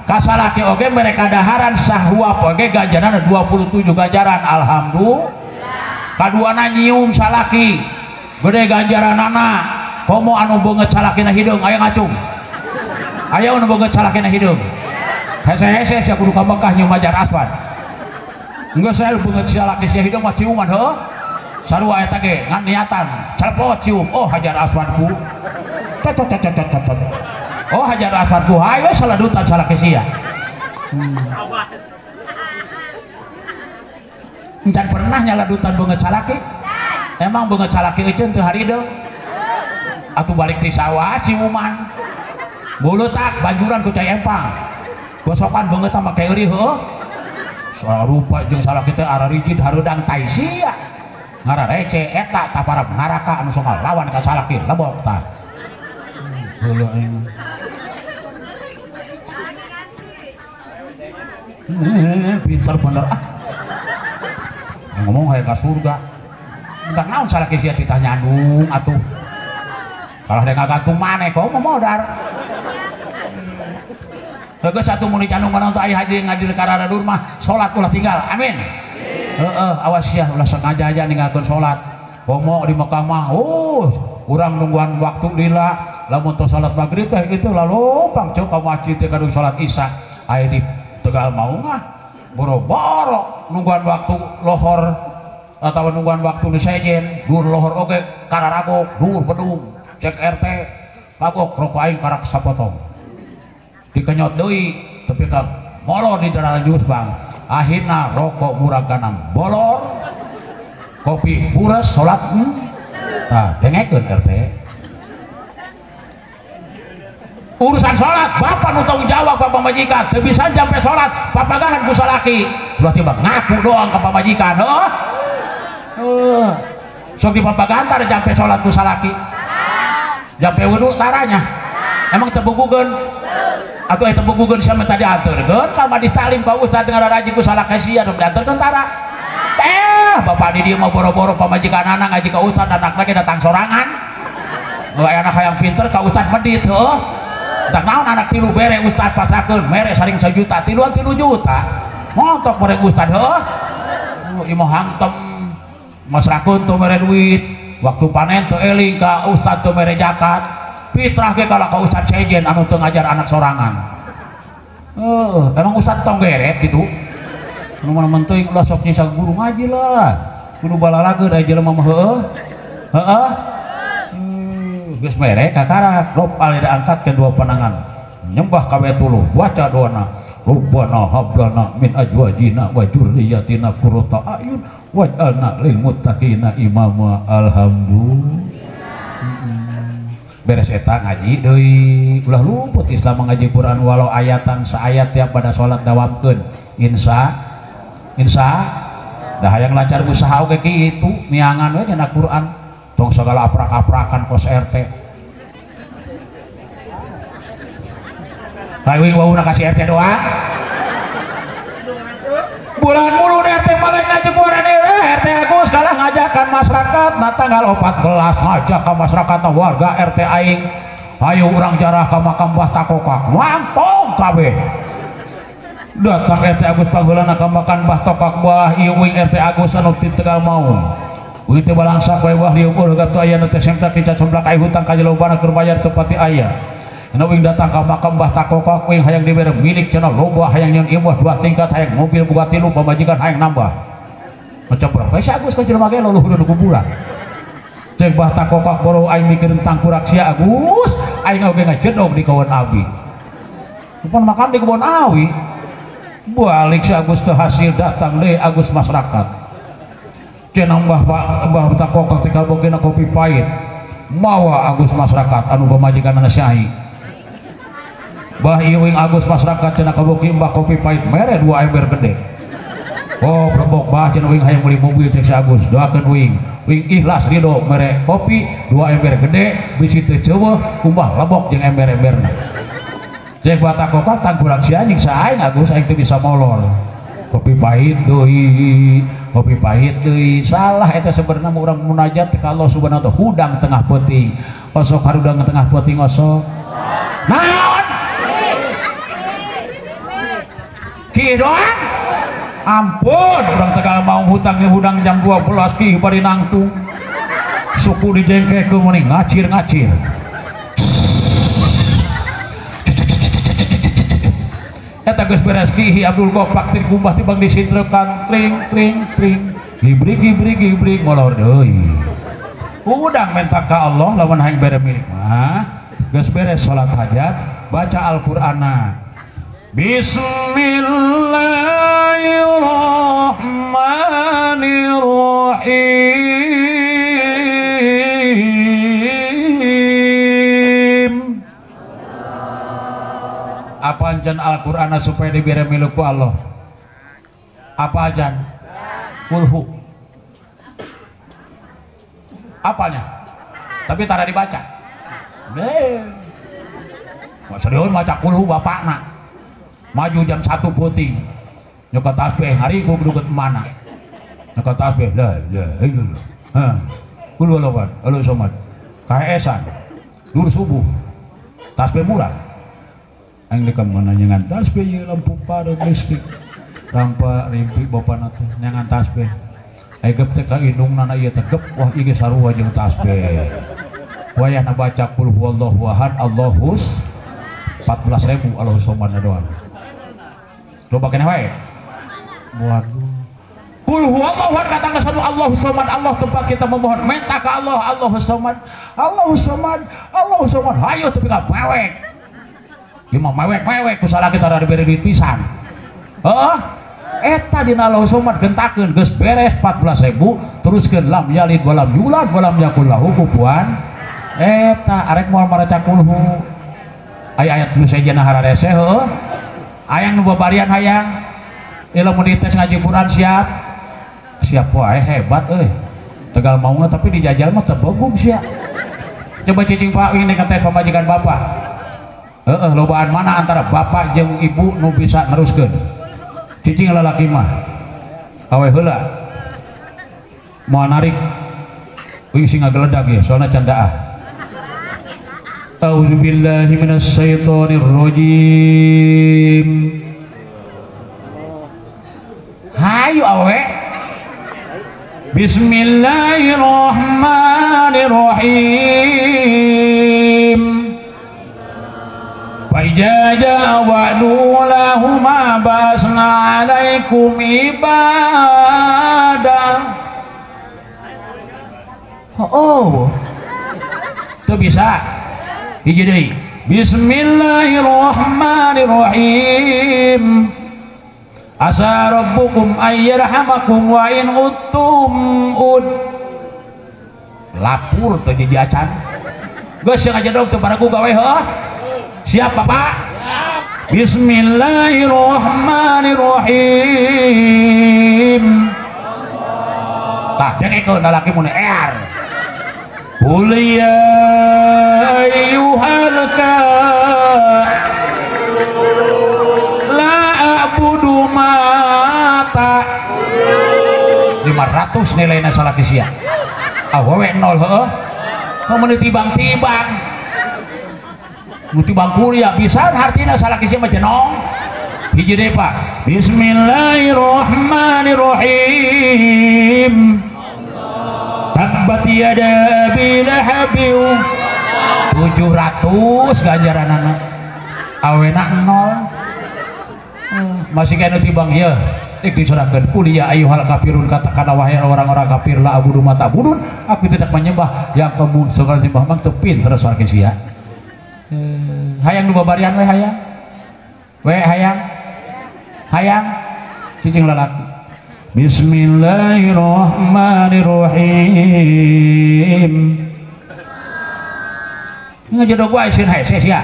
kasalaki oge mereka daharan sahwap oge ganjaran 27 ganjaran alhamdulillah kaduana nyium salaki gede ganjaranana komo anu beungeut salakina hideung aya ngacung aya anu beungeut salakina hideung hese-hese sia kudu ka Mekah nyium Hajar Aswad geus saya beungeut salaki sia hideung mah ciuman heuh sarua eta ge ngan niatan celepot cium oh Hajar Aswadku tot tot tot tot tot oh Hajar Aswadku hayo saladutan salaki sia encan pernah nyaladutan beungeut salaki emang beungeut salaki euceun teu harideung atuh balik ti sawah ciuman Bulutak banjuran ku cai empang. Gosokan beungeut make eurih heuh. Salah rupa jeung salah kitu ararijid hareudang tai sia. Ngararece eta taparap neraka anu sok ngalawan ka salaki lebok tah. Heuleuh aing. Pinter bener ah. Ngomong hayang ka surga. Entar naon salaki sia titah nyandung atuh. Kalau ada ngagantung maneh kok mau modar. Geus atuh mun dicandung kana teh aya haji ngadil ka raradur mah salat ulah tinggal. Amin. Heeh, awas sia ulah sengaja aja ninggalkeun salat. Komo di Mekah mah, urang nungguan waktu lila lamun teu salat maghrib teh kitu lalu pang ceu ka masjid teh kadung salat isya. Aya di Tegal Maungah boro-boro nungguan waktu lohor atau nungguan waktu nu sejen, dur lohor oge kararagok, dur bedung, cek RT kagok rokok aing karak sapotong. Dikenyot deui tapi ka molor di dalam jus bang. Akhirna rokok murah kanam bolor, kopi pures salat tah dengekeun RT. Urusan salat bapak nu tanggung jawab ka pamajikan, teu bisa sampai salat papagahan ku salaki. Ulah tiba ngaku doang ka pamajikan, heuh. Sok dipapagahan tara jampe salat ku salaki. Jampe wudu taranya. Emang teu bugugeun? Atuh eta bugugeun sia mah tadi anterkeun ka mah ditalim ka ustad ngararaji ku salaki sia nu dianterkeun tara. Bapak di dieu mah boro-boro pamajikan anak ngaji ka ustad anak lagi datang sorangan. Aya anak hayang pinter ka ustad medit heuh. Tah naon anak tilu bere ustad pasrakeun mere saring 1 juta tiluan 3 juta. Montok mere ustad heuh. Ieu mah hantem masrakeun teu mere duit, waktu panen teu eling ka ustad teu mere zakat. Fitrah ge kalah ka ustad sejen anu teu ngajar anak sorangan. Emang ustad tong geret gitu. Nu mana teuing ulah sok nyisa guru ngaji lah. Kudu balalageun aya jelema mah heueuh. Heeh. Geus mere kakarak rob alida angkat kedua panangan nyembah ka wetuluh baca doana Rabbana hablana min azwajina wa dzurriyyatina qurrata a'yun waj'alna lil muttaqina imama. Alhamdulillah. Beres eta ngaji deui ulah luput Islam ngaji Quran walau ayatan saayat tiap pada salat dawamkeun insya insya dah hayang lancar usaha oge kitu miangan we dina Quran tong segala aprak-aprakan kos RT. Hayu wauna kasih RT doa. Bulan mulu RT malek ngajeburan RT Agus kalah ngajakan masyarakat na tanggal 14 ngajak ka masyarakat warga RT aing. Hayu urang jarah ka makam Mbah Takokak. Mantong kabeh. Datang RT Agus pangheulana ka makam Mbah Tokak Mbah ieu uing RT Agus anu ti Tegal Maung. Uing teh balangsa koe wah diukur gatu aya nu teh semplak kica cemplak ai hutang ka jelobana keur bayar teu pati aya. Anu uing datang ka makam Mbah Takokak uing hayang dibere milik cenah loba hayang nyeun imah 2 tingkat hayang mobil boga 3 pamajikan hayang nambah. Macam berapa si Agus ka jelema ge luluhurna nu kuburan. Cek Mbah Takokak boro aing mikirin tangkurak sia Agus, aing oge ngajedog di kebon awi. Upon makan di kebon awi. Balik si Agus teu hasil datang deui Agus masyarakat. Cenah Mbah Mbah Takokak teh kabogena kopi pahit. Mawa Agus masyarakat anu pamajikanna syai. Bah ieu uing Agus masyarakat cenah kabogi Mbah kopi pahit mere 2 ember gede. Oh blebok bah cenah uing hayang meuli mobil cek si Agus doakeun uing. Uing ikhlas ridho mere kopi 2 ember gede bisi teu ceueuh kumbah lebok jeung ember-emberna. Cek Mbah Takokak tangkurak sia nyiksa aing Agus aing teu bisa molor. Kopi pahit deui, kopi pahit deui. Salah eta sebenarnya urang munajat ka Allah Subhanahu wa taala hudang tengah peuting. Osok harudang tengah peuting osok. Naon? Ki doang? Ampun, urang Tegal Maung hutang hudang jam 12 ki bari nangtung. Suku dijengkekeun meni ngacir-ngacir. Eta geus beres kihi Abdul Gofak teh kumbah tibang disintrekan tring tring tring gibrik gibrik gibrik molor deui. Udang menta ka Allah lamun hayang bere milik mah geus beres salat hajat baca Al-Qur'anna. Bismillahirrahmanirrahim. Apa jan Al-Qur'an supaya dibere milu ku Allah? Apa jan? Kulhu. Apalnya? Tapi tara dibaca. Deh. Serius maca kulhu bapakna. Maju jam 1 peuting. Nyokot tasbih hari ku kudu mana? Nyokot tasbih la ilaha illallah. Ha. Kul huwallahu ahad, Allahu samad. Kaesan. Dur subuh. Tasbih murah. Aing deuk mana nyangan tasbih ieu lampu pareum listrik. Rampa rimpi bapana teh nyangan tasbih. Ai gep teh ka indungna ieu teh gep wah ieu geus sarua jeung tasbih. Wayahna baca kul huwallahu ahad, Allahus 14.000 Allahu samad doang. Loba keneh wae. Waduh. Kul huwallahu ahad kata satu Allahu samad, Allah tempat kita memohon minta ke Allah, Allahu samad, Allahu samad, Allahu samad. Hayo tepi ka mewek. Ieu mah mewek-mewek ku salah kita rada dibere duit pisan. Heeh. Eta dina Allahu samad gentakeun geus beres 14.000 teruskeun lam yalid walam yulad walam yakul lahu kufuwan. Eta arek moal maraca kulhu. Aya ayat nu sejenna hararese heueuh. Hayang nu babarian hayang. Ieu lamun dites ngaji Quran siap. Siap wae hebat euy. Tegal mauna tapi dijajal mah teu bogong sia. Coba cicing Pak ini ngetes pamajikan bapak. Heeh, lobaan mana antara bapak jeung ibu nu bisa neruskeun? Cicing lalaki mah. Awe heula. Moal narik. Euy sing ngageledag ieu soalna can daah. A'udzubillahi minasyaitonirrajim. Hayu awe. Bismillahirrahmanirrahim. Fa idza jaa wa'du lahuma ba'asna 'alaikum ibadah. Oh. Teu bisa. Hiji deui. Bismillahirrahmanirrahim. Asa rabbukum ayyarhamakum wa in uttum ud. Lapur teu jadi acan. Geus yang aja dong teu baraku gawe heuh. Siap Bapak? Siap. Bismillahirrahmanirrahim. Tah dengekeun lalaki mun ear. Qul ya ayyuhal kafirun la a'budu ma ta. 500 nilainya salah sia. Awewe 0 heueuh. Mun tibang-tibang. Nu tibang kuliah bisa hartina salah sia mah jenong. Hiji deui Pak. Bismillahirrahmanirrahim. Tabbat yada abi lahabin. 700 ganjaranana. Awena 0. Masih kena tibang ya. Tik disurahkeun qul ya ayyuhal kafirun, katakanlah wahai orang-orang kafir la abudu ma ta'budun, aku tidak menyembah yang kamu segala sembah mang teu pinter saking sia. Hayang nu babarian we hayang. We hayang. Hayang cicing lalaki. Bismillahirrahmanirrahim. Ngajedog wae sieun hese sia.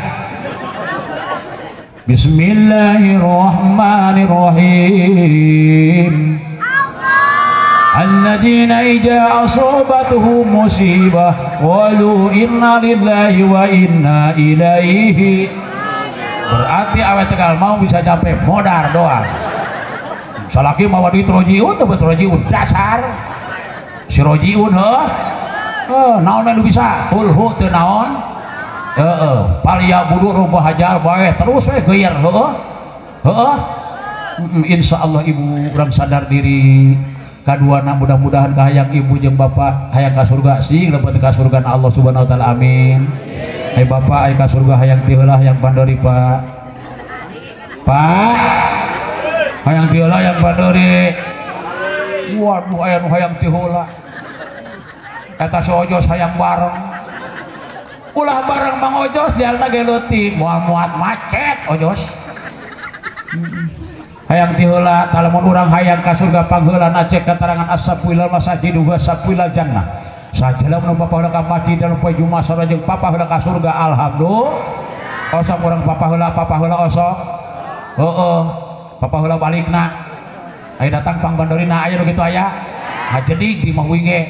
Bismillahirrahmanirrahim. Alladzina idza asabatuhum musibah qalu inna lillahi wa inna ilaihi. Berarti awet Tegal mau bisa sampai modar doang. Salaki mawa duit rojiun teu rojiun dasar. Si rojiun heuh. Heuh naon nu bisa? Kulhu teu naon? Heeh, palia budu rubah hajar bae terus we geuyer heuh. Heeh. Insyaallah ibu urang sadar diri. Kaduana mudah-mudahan kahayang ibu jeung bapak hayang ka surga sing lebet ka surga Allah Subhanahu wa taala amin. Hai bapak ay ka surga hayang ti heula hayang pandori Pak. Pak hayang ti heula hayang pandori. Waduh aya nu hayang ti heula. Eta si Ojos hayang bareng. Ulah bareng Mang Ojos dialna ge leutik moal muat macet Ojos. Hayang ti heula lamun urang hayang ka surga pangheulana cek keterangan as-safu ilal masajid wa safu ilal jannah. Sajalah mun papa heula ka masjid dan poe Jumat sareng jeung papa heula ka surga alhamdulillah. Osok urang papa heula osok. Heeh, papa heula balikna. Aya datang pangbandorina aya nu kitu aya. Ngajedig di mah ge.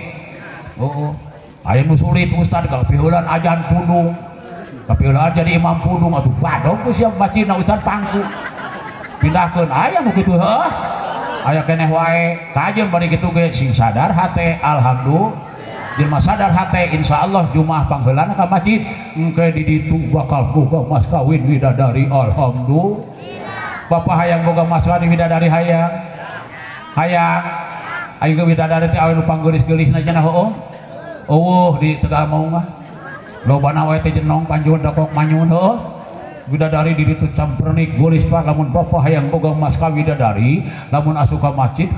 Heeh. Aya nu sulit ustad kapiheulan ajan pundung. Kapiheulan jadi imam pundung atuh badog ku siap masjidna ustad pangku. Pindahkeun aya nu kitu heuh. Aya keneh wae kajeun bari kitu ge sing sadar hate alhamdulillah. Jelema sadar hate insyaallah Jumaah pangheulana ka masjid engke di ditu bakal boga mas kawin widadari alhamdulillah. Bapak hayang boga mas kawin widadari hayang. Hayang ayo widadari teh awe nu panggeulis-geulisna cenah heueuh. Eueuh di Tegal Maung mah. Lobana wae teh jenong panjun dakok manyun heueuh. Widadari di ditu campernik geulis pak lamun bapak hayang boga mas kawin widadari lamun asup ka masjid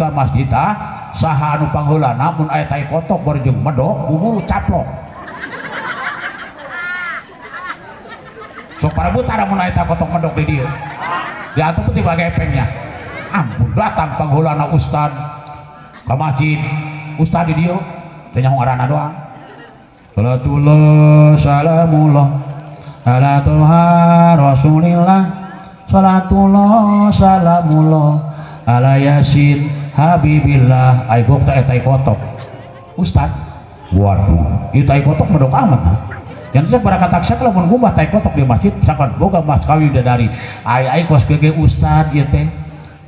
tah saha anu pangheulana mun aya tai kotok bari jeung medok buburu caplok. Sok parabutan mun aya tai kotok medok di dieu. Diatup teh bagepengnya. Ampun datang pangheulana ustad ka masjid. Ustad di dieu teh nyaho ngaranna doang. Salatullah salamullah ala toha rasulillah salatullah salamullah ala yasin habibillah. Ai gok teh tai kotok ustad waduh ieu tai kotok medok amat ha. Jangan cek baraka taksak lamun gumbah tai kotok di masjid sakan boga mas kawin dari ai ai kos gege ustad ieu teh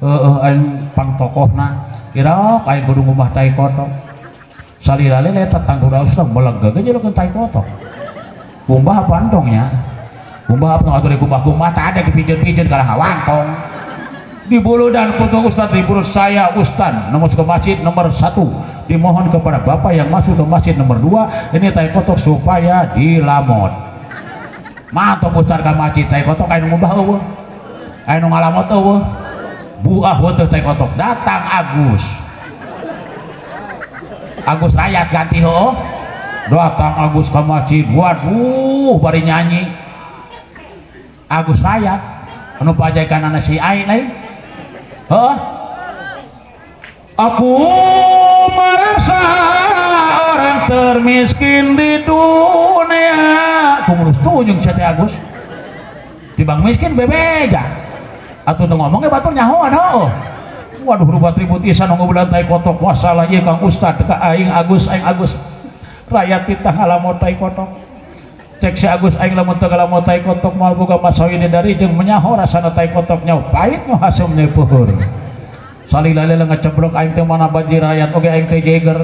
heueuh aing pangtokohna irok aing kudu ngumbah tai kotok salila-lila eta tangguh ustad meleg ge jelekeun tai kotok kumbah apa entongnya kumbah apa atuh dikumbah-kumbah tak ada dipijeun-pijeun kalah ngawangkong di bulu dan kutu ustad di bulu saya ustad nomor ke masjid nomor 1 dimohon kepada bapak yang masuk ke masjid nomor 2 ini tai kotok supaya dilamot. Mantap ustad ke masjid tai kotok aya nu ngumbah eueuh aya nu ngalamot eueuh buah heueuh tai kotok datang Agus Agus rakyat ganti heueuh datang Agus ke masjid waduh bari nyanyi Agus rakyat anu pajakan anak si ai lain heuh aku merasa orang termiskin di dunia kumulus tunjung si teh Agus tibang miskin bebeja atuh teu ngomong ge batur nyahoan heuh waduh rubat ribut isan ngobrol tai kotok masalah ieu Kang Ustad ka aing Agus rakyat kita ngalamot tai kotok cek si Agus aing lamun teu ngalamot tai kotok moal boga masawin dari jeung menyaho rasana tai kotok nyaho pahit nu hasum peuheur salila-lila ngeceblok aing teh mana banjir rakyat oge aing teh jeger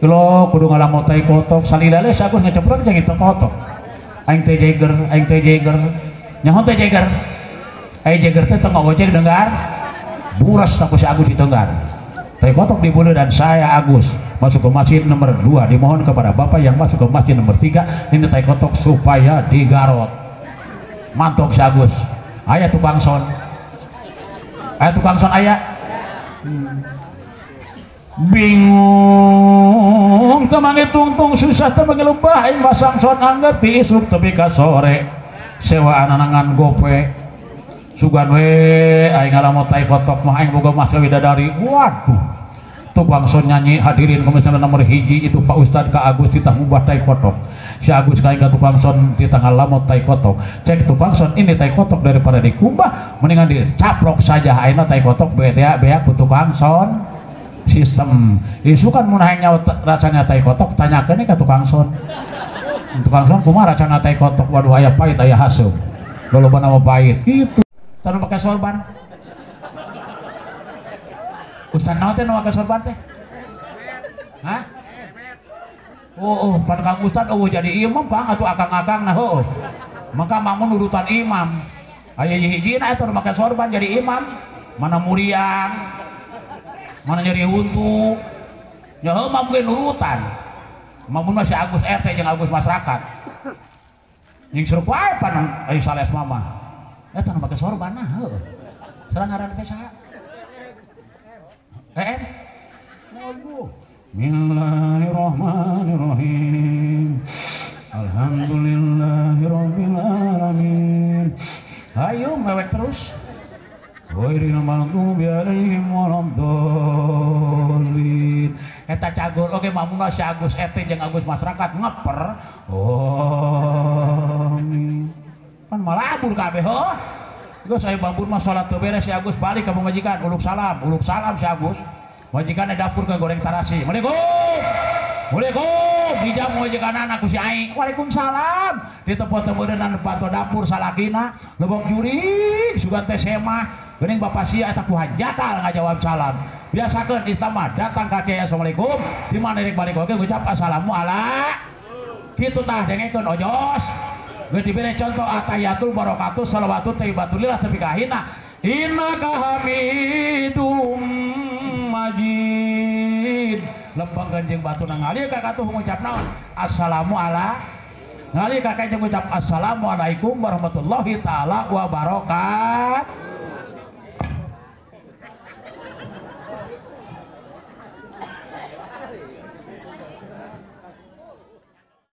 lo kudu ngalamot tai kotok salila-lila si Agus ngeceblok jeung itu kotok aing teh jeger nyaho teh jeger aing jeger teh teu ngagojek dengar buras aku si Agus ditenggar tai kotok di bulu dan saya Agus masuk ke masjid nomor 2 dimohon kepada bapak yang masuk ke masjid nomor 3 ini tai kotok supaya digarot mantok si Agus aya tukang son aya bingung temangi tungtung susah temangi lembah aing masang son angger ti isuk tepi ka sore sewaan anangan gope sugan we aing ngalamot tai kotok mah aing boga mas widadari waduh tukang son nyanyi hadirin komisioner nomor 1 itu Pak Ustad ka Agus titah ngubah tai kotok si Agus kaing ka tukang son titah ngalamot tai kotok cek tukang son ini tai kotok daripada dikumbah mendingan dicaplok saja ayeuna tai kotok bea bea ku tukang son sistem isukan mun hayang nyaho rasanya tai kotok tanyakeun ka tukang son kumaha rasana tai kotok waduh aya pahit aya haseup lolobana mah pahit kitu tanu pakai sorban ustad naon teh nu pakai sorban teh hah oh pan Kang Ustad eueuh jadi imam Kang atuh akang-akang nah heueuh maka mamun urutan imam aya hiji-hijina eta nu make sorban jadi imam mana muriang mana nyeri huntu ya heueuh mam ge nurutan mamun mah si Agus RT jeung Agus masyarakat jeung seru wae pan ayu sales mama eta nu make sorban nah heueuh sareng ngaranna teh saha waduh Bismillahirrahmanirrahim Alhamdulillahirabbil alamin ayo mewek terus Ghairil maghdubi alaihim waladdallin eta cagur oge mamuna si Agus RT jeung Agus masyarakat ngeper amin. Kan malabur kabeh heuh. Geus aya bambur mah salat teu beres si Agus balik ka pamajikan, uluk salam si Agus. Majikan di dapur ke goreng tarasi. Waalaikum. Waalaikum. Dijamu majikanana ku si Ai. Waalaikumsalam. Ditepot-tepodenan pato dapur salakina, lebok jurig sugan teh semah. Geuning bapak sia eta ku hanjakal ngajawab salam. Biasakeun Islam mah datang ka kiai assalamualaikum, di mana rek balik oge ngucap assalamu ala. Kitu tah dengekeun ojos. Geus dibere contoh atahiyatul barakatuh shalawatu thayyibatul lillah tepi ka hina. Innaka hamidum majid. Lempengkeun jeung batuna ngalir ka katuh ngucap naon? Assalamu ala. Ngalir ka kae jeung ngucap assalamualaikum warahmatullahi taala wabarakatuh.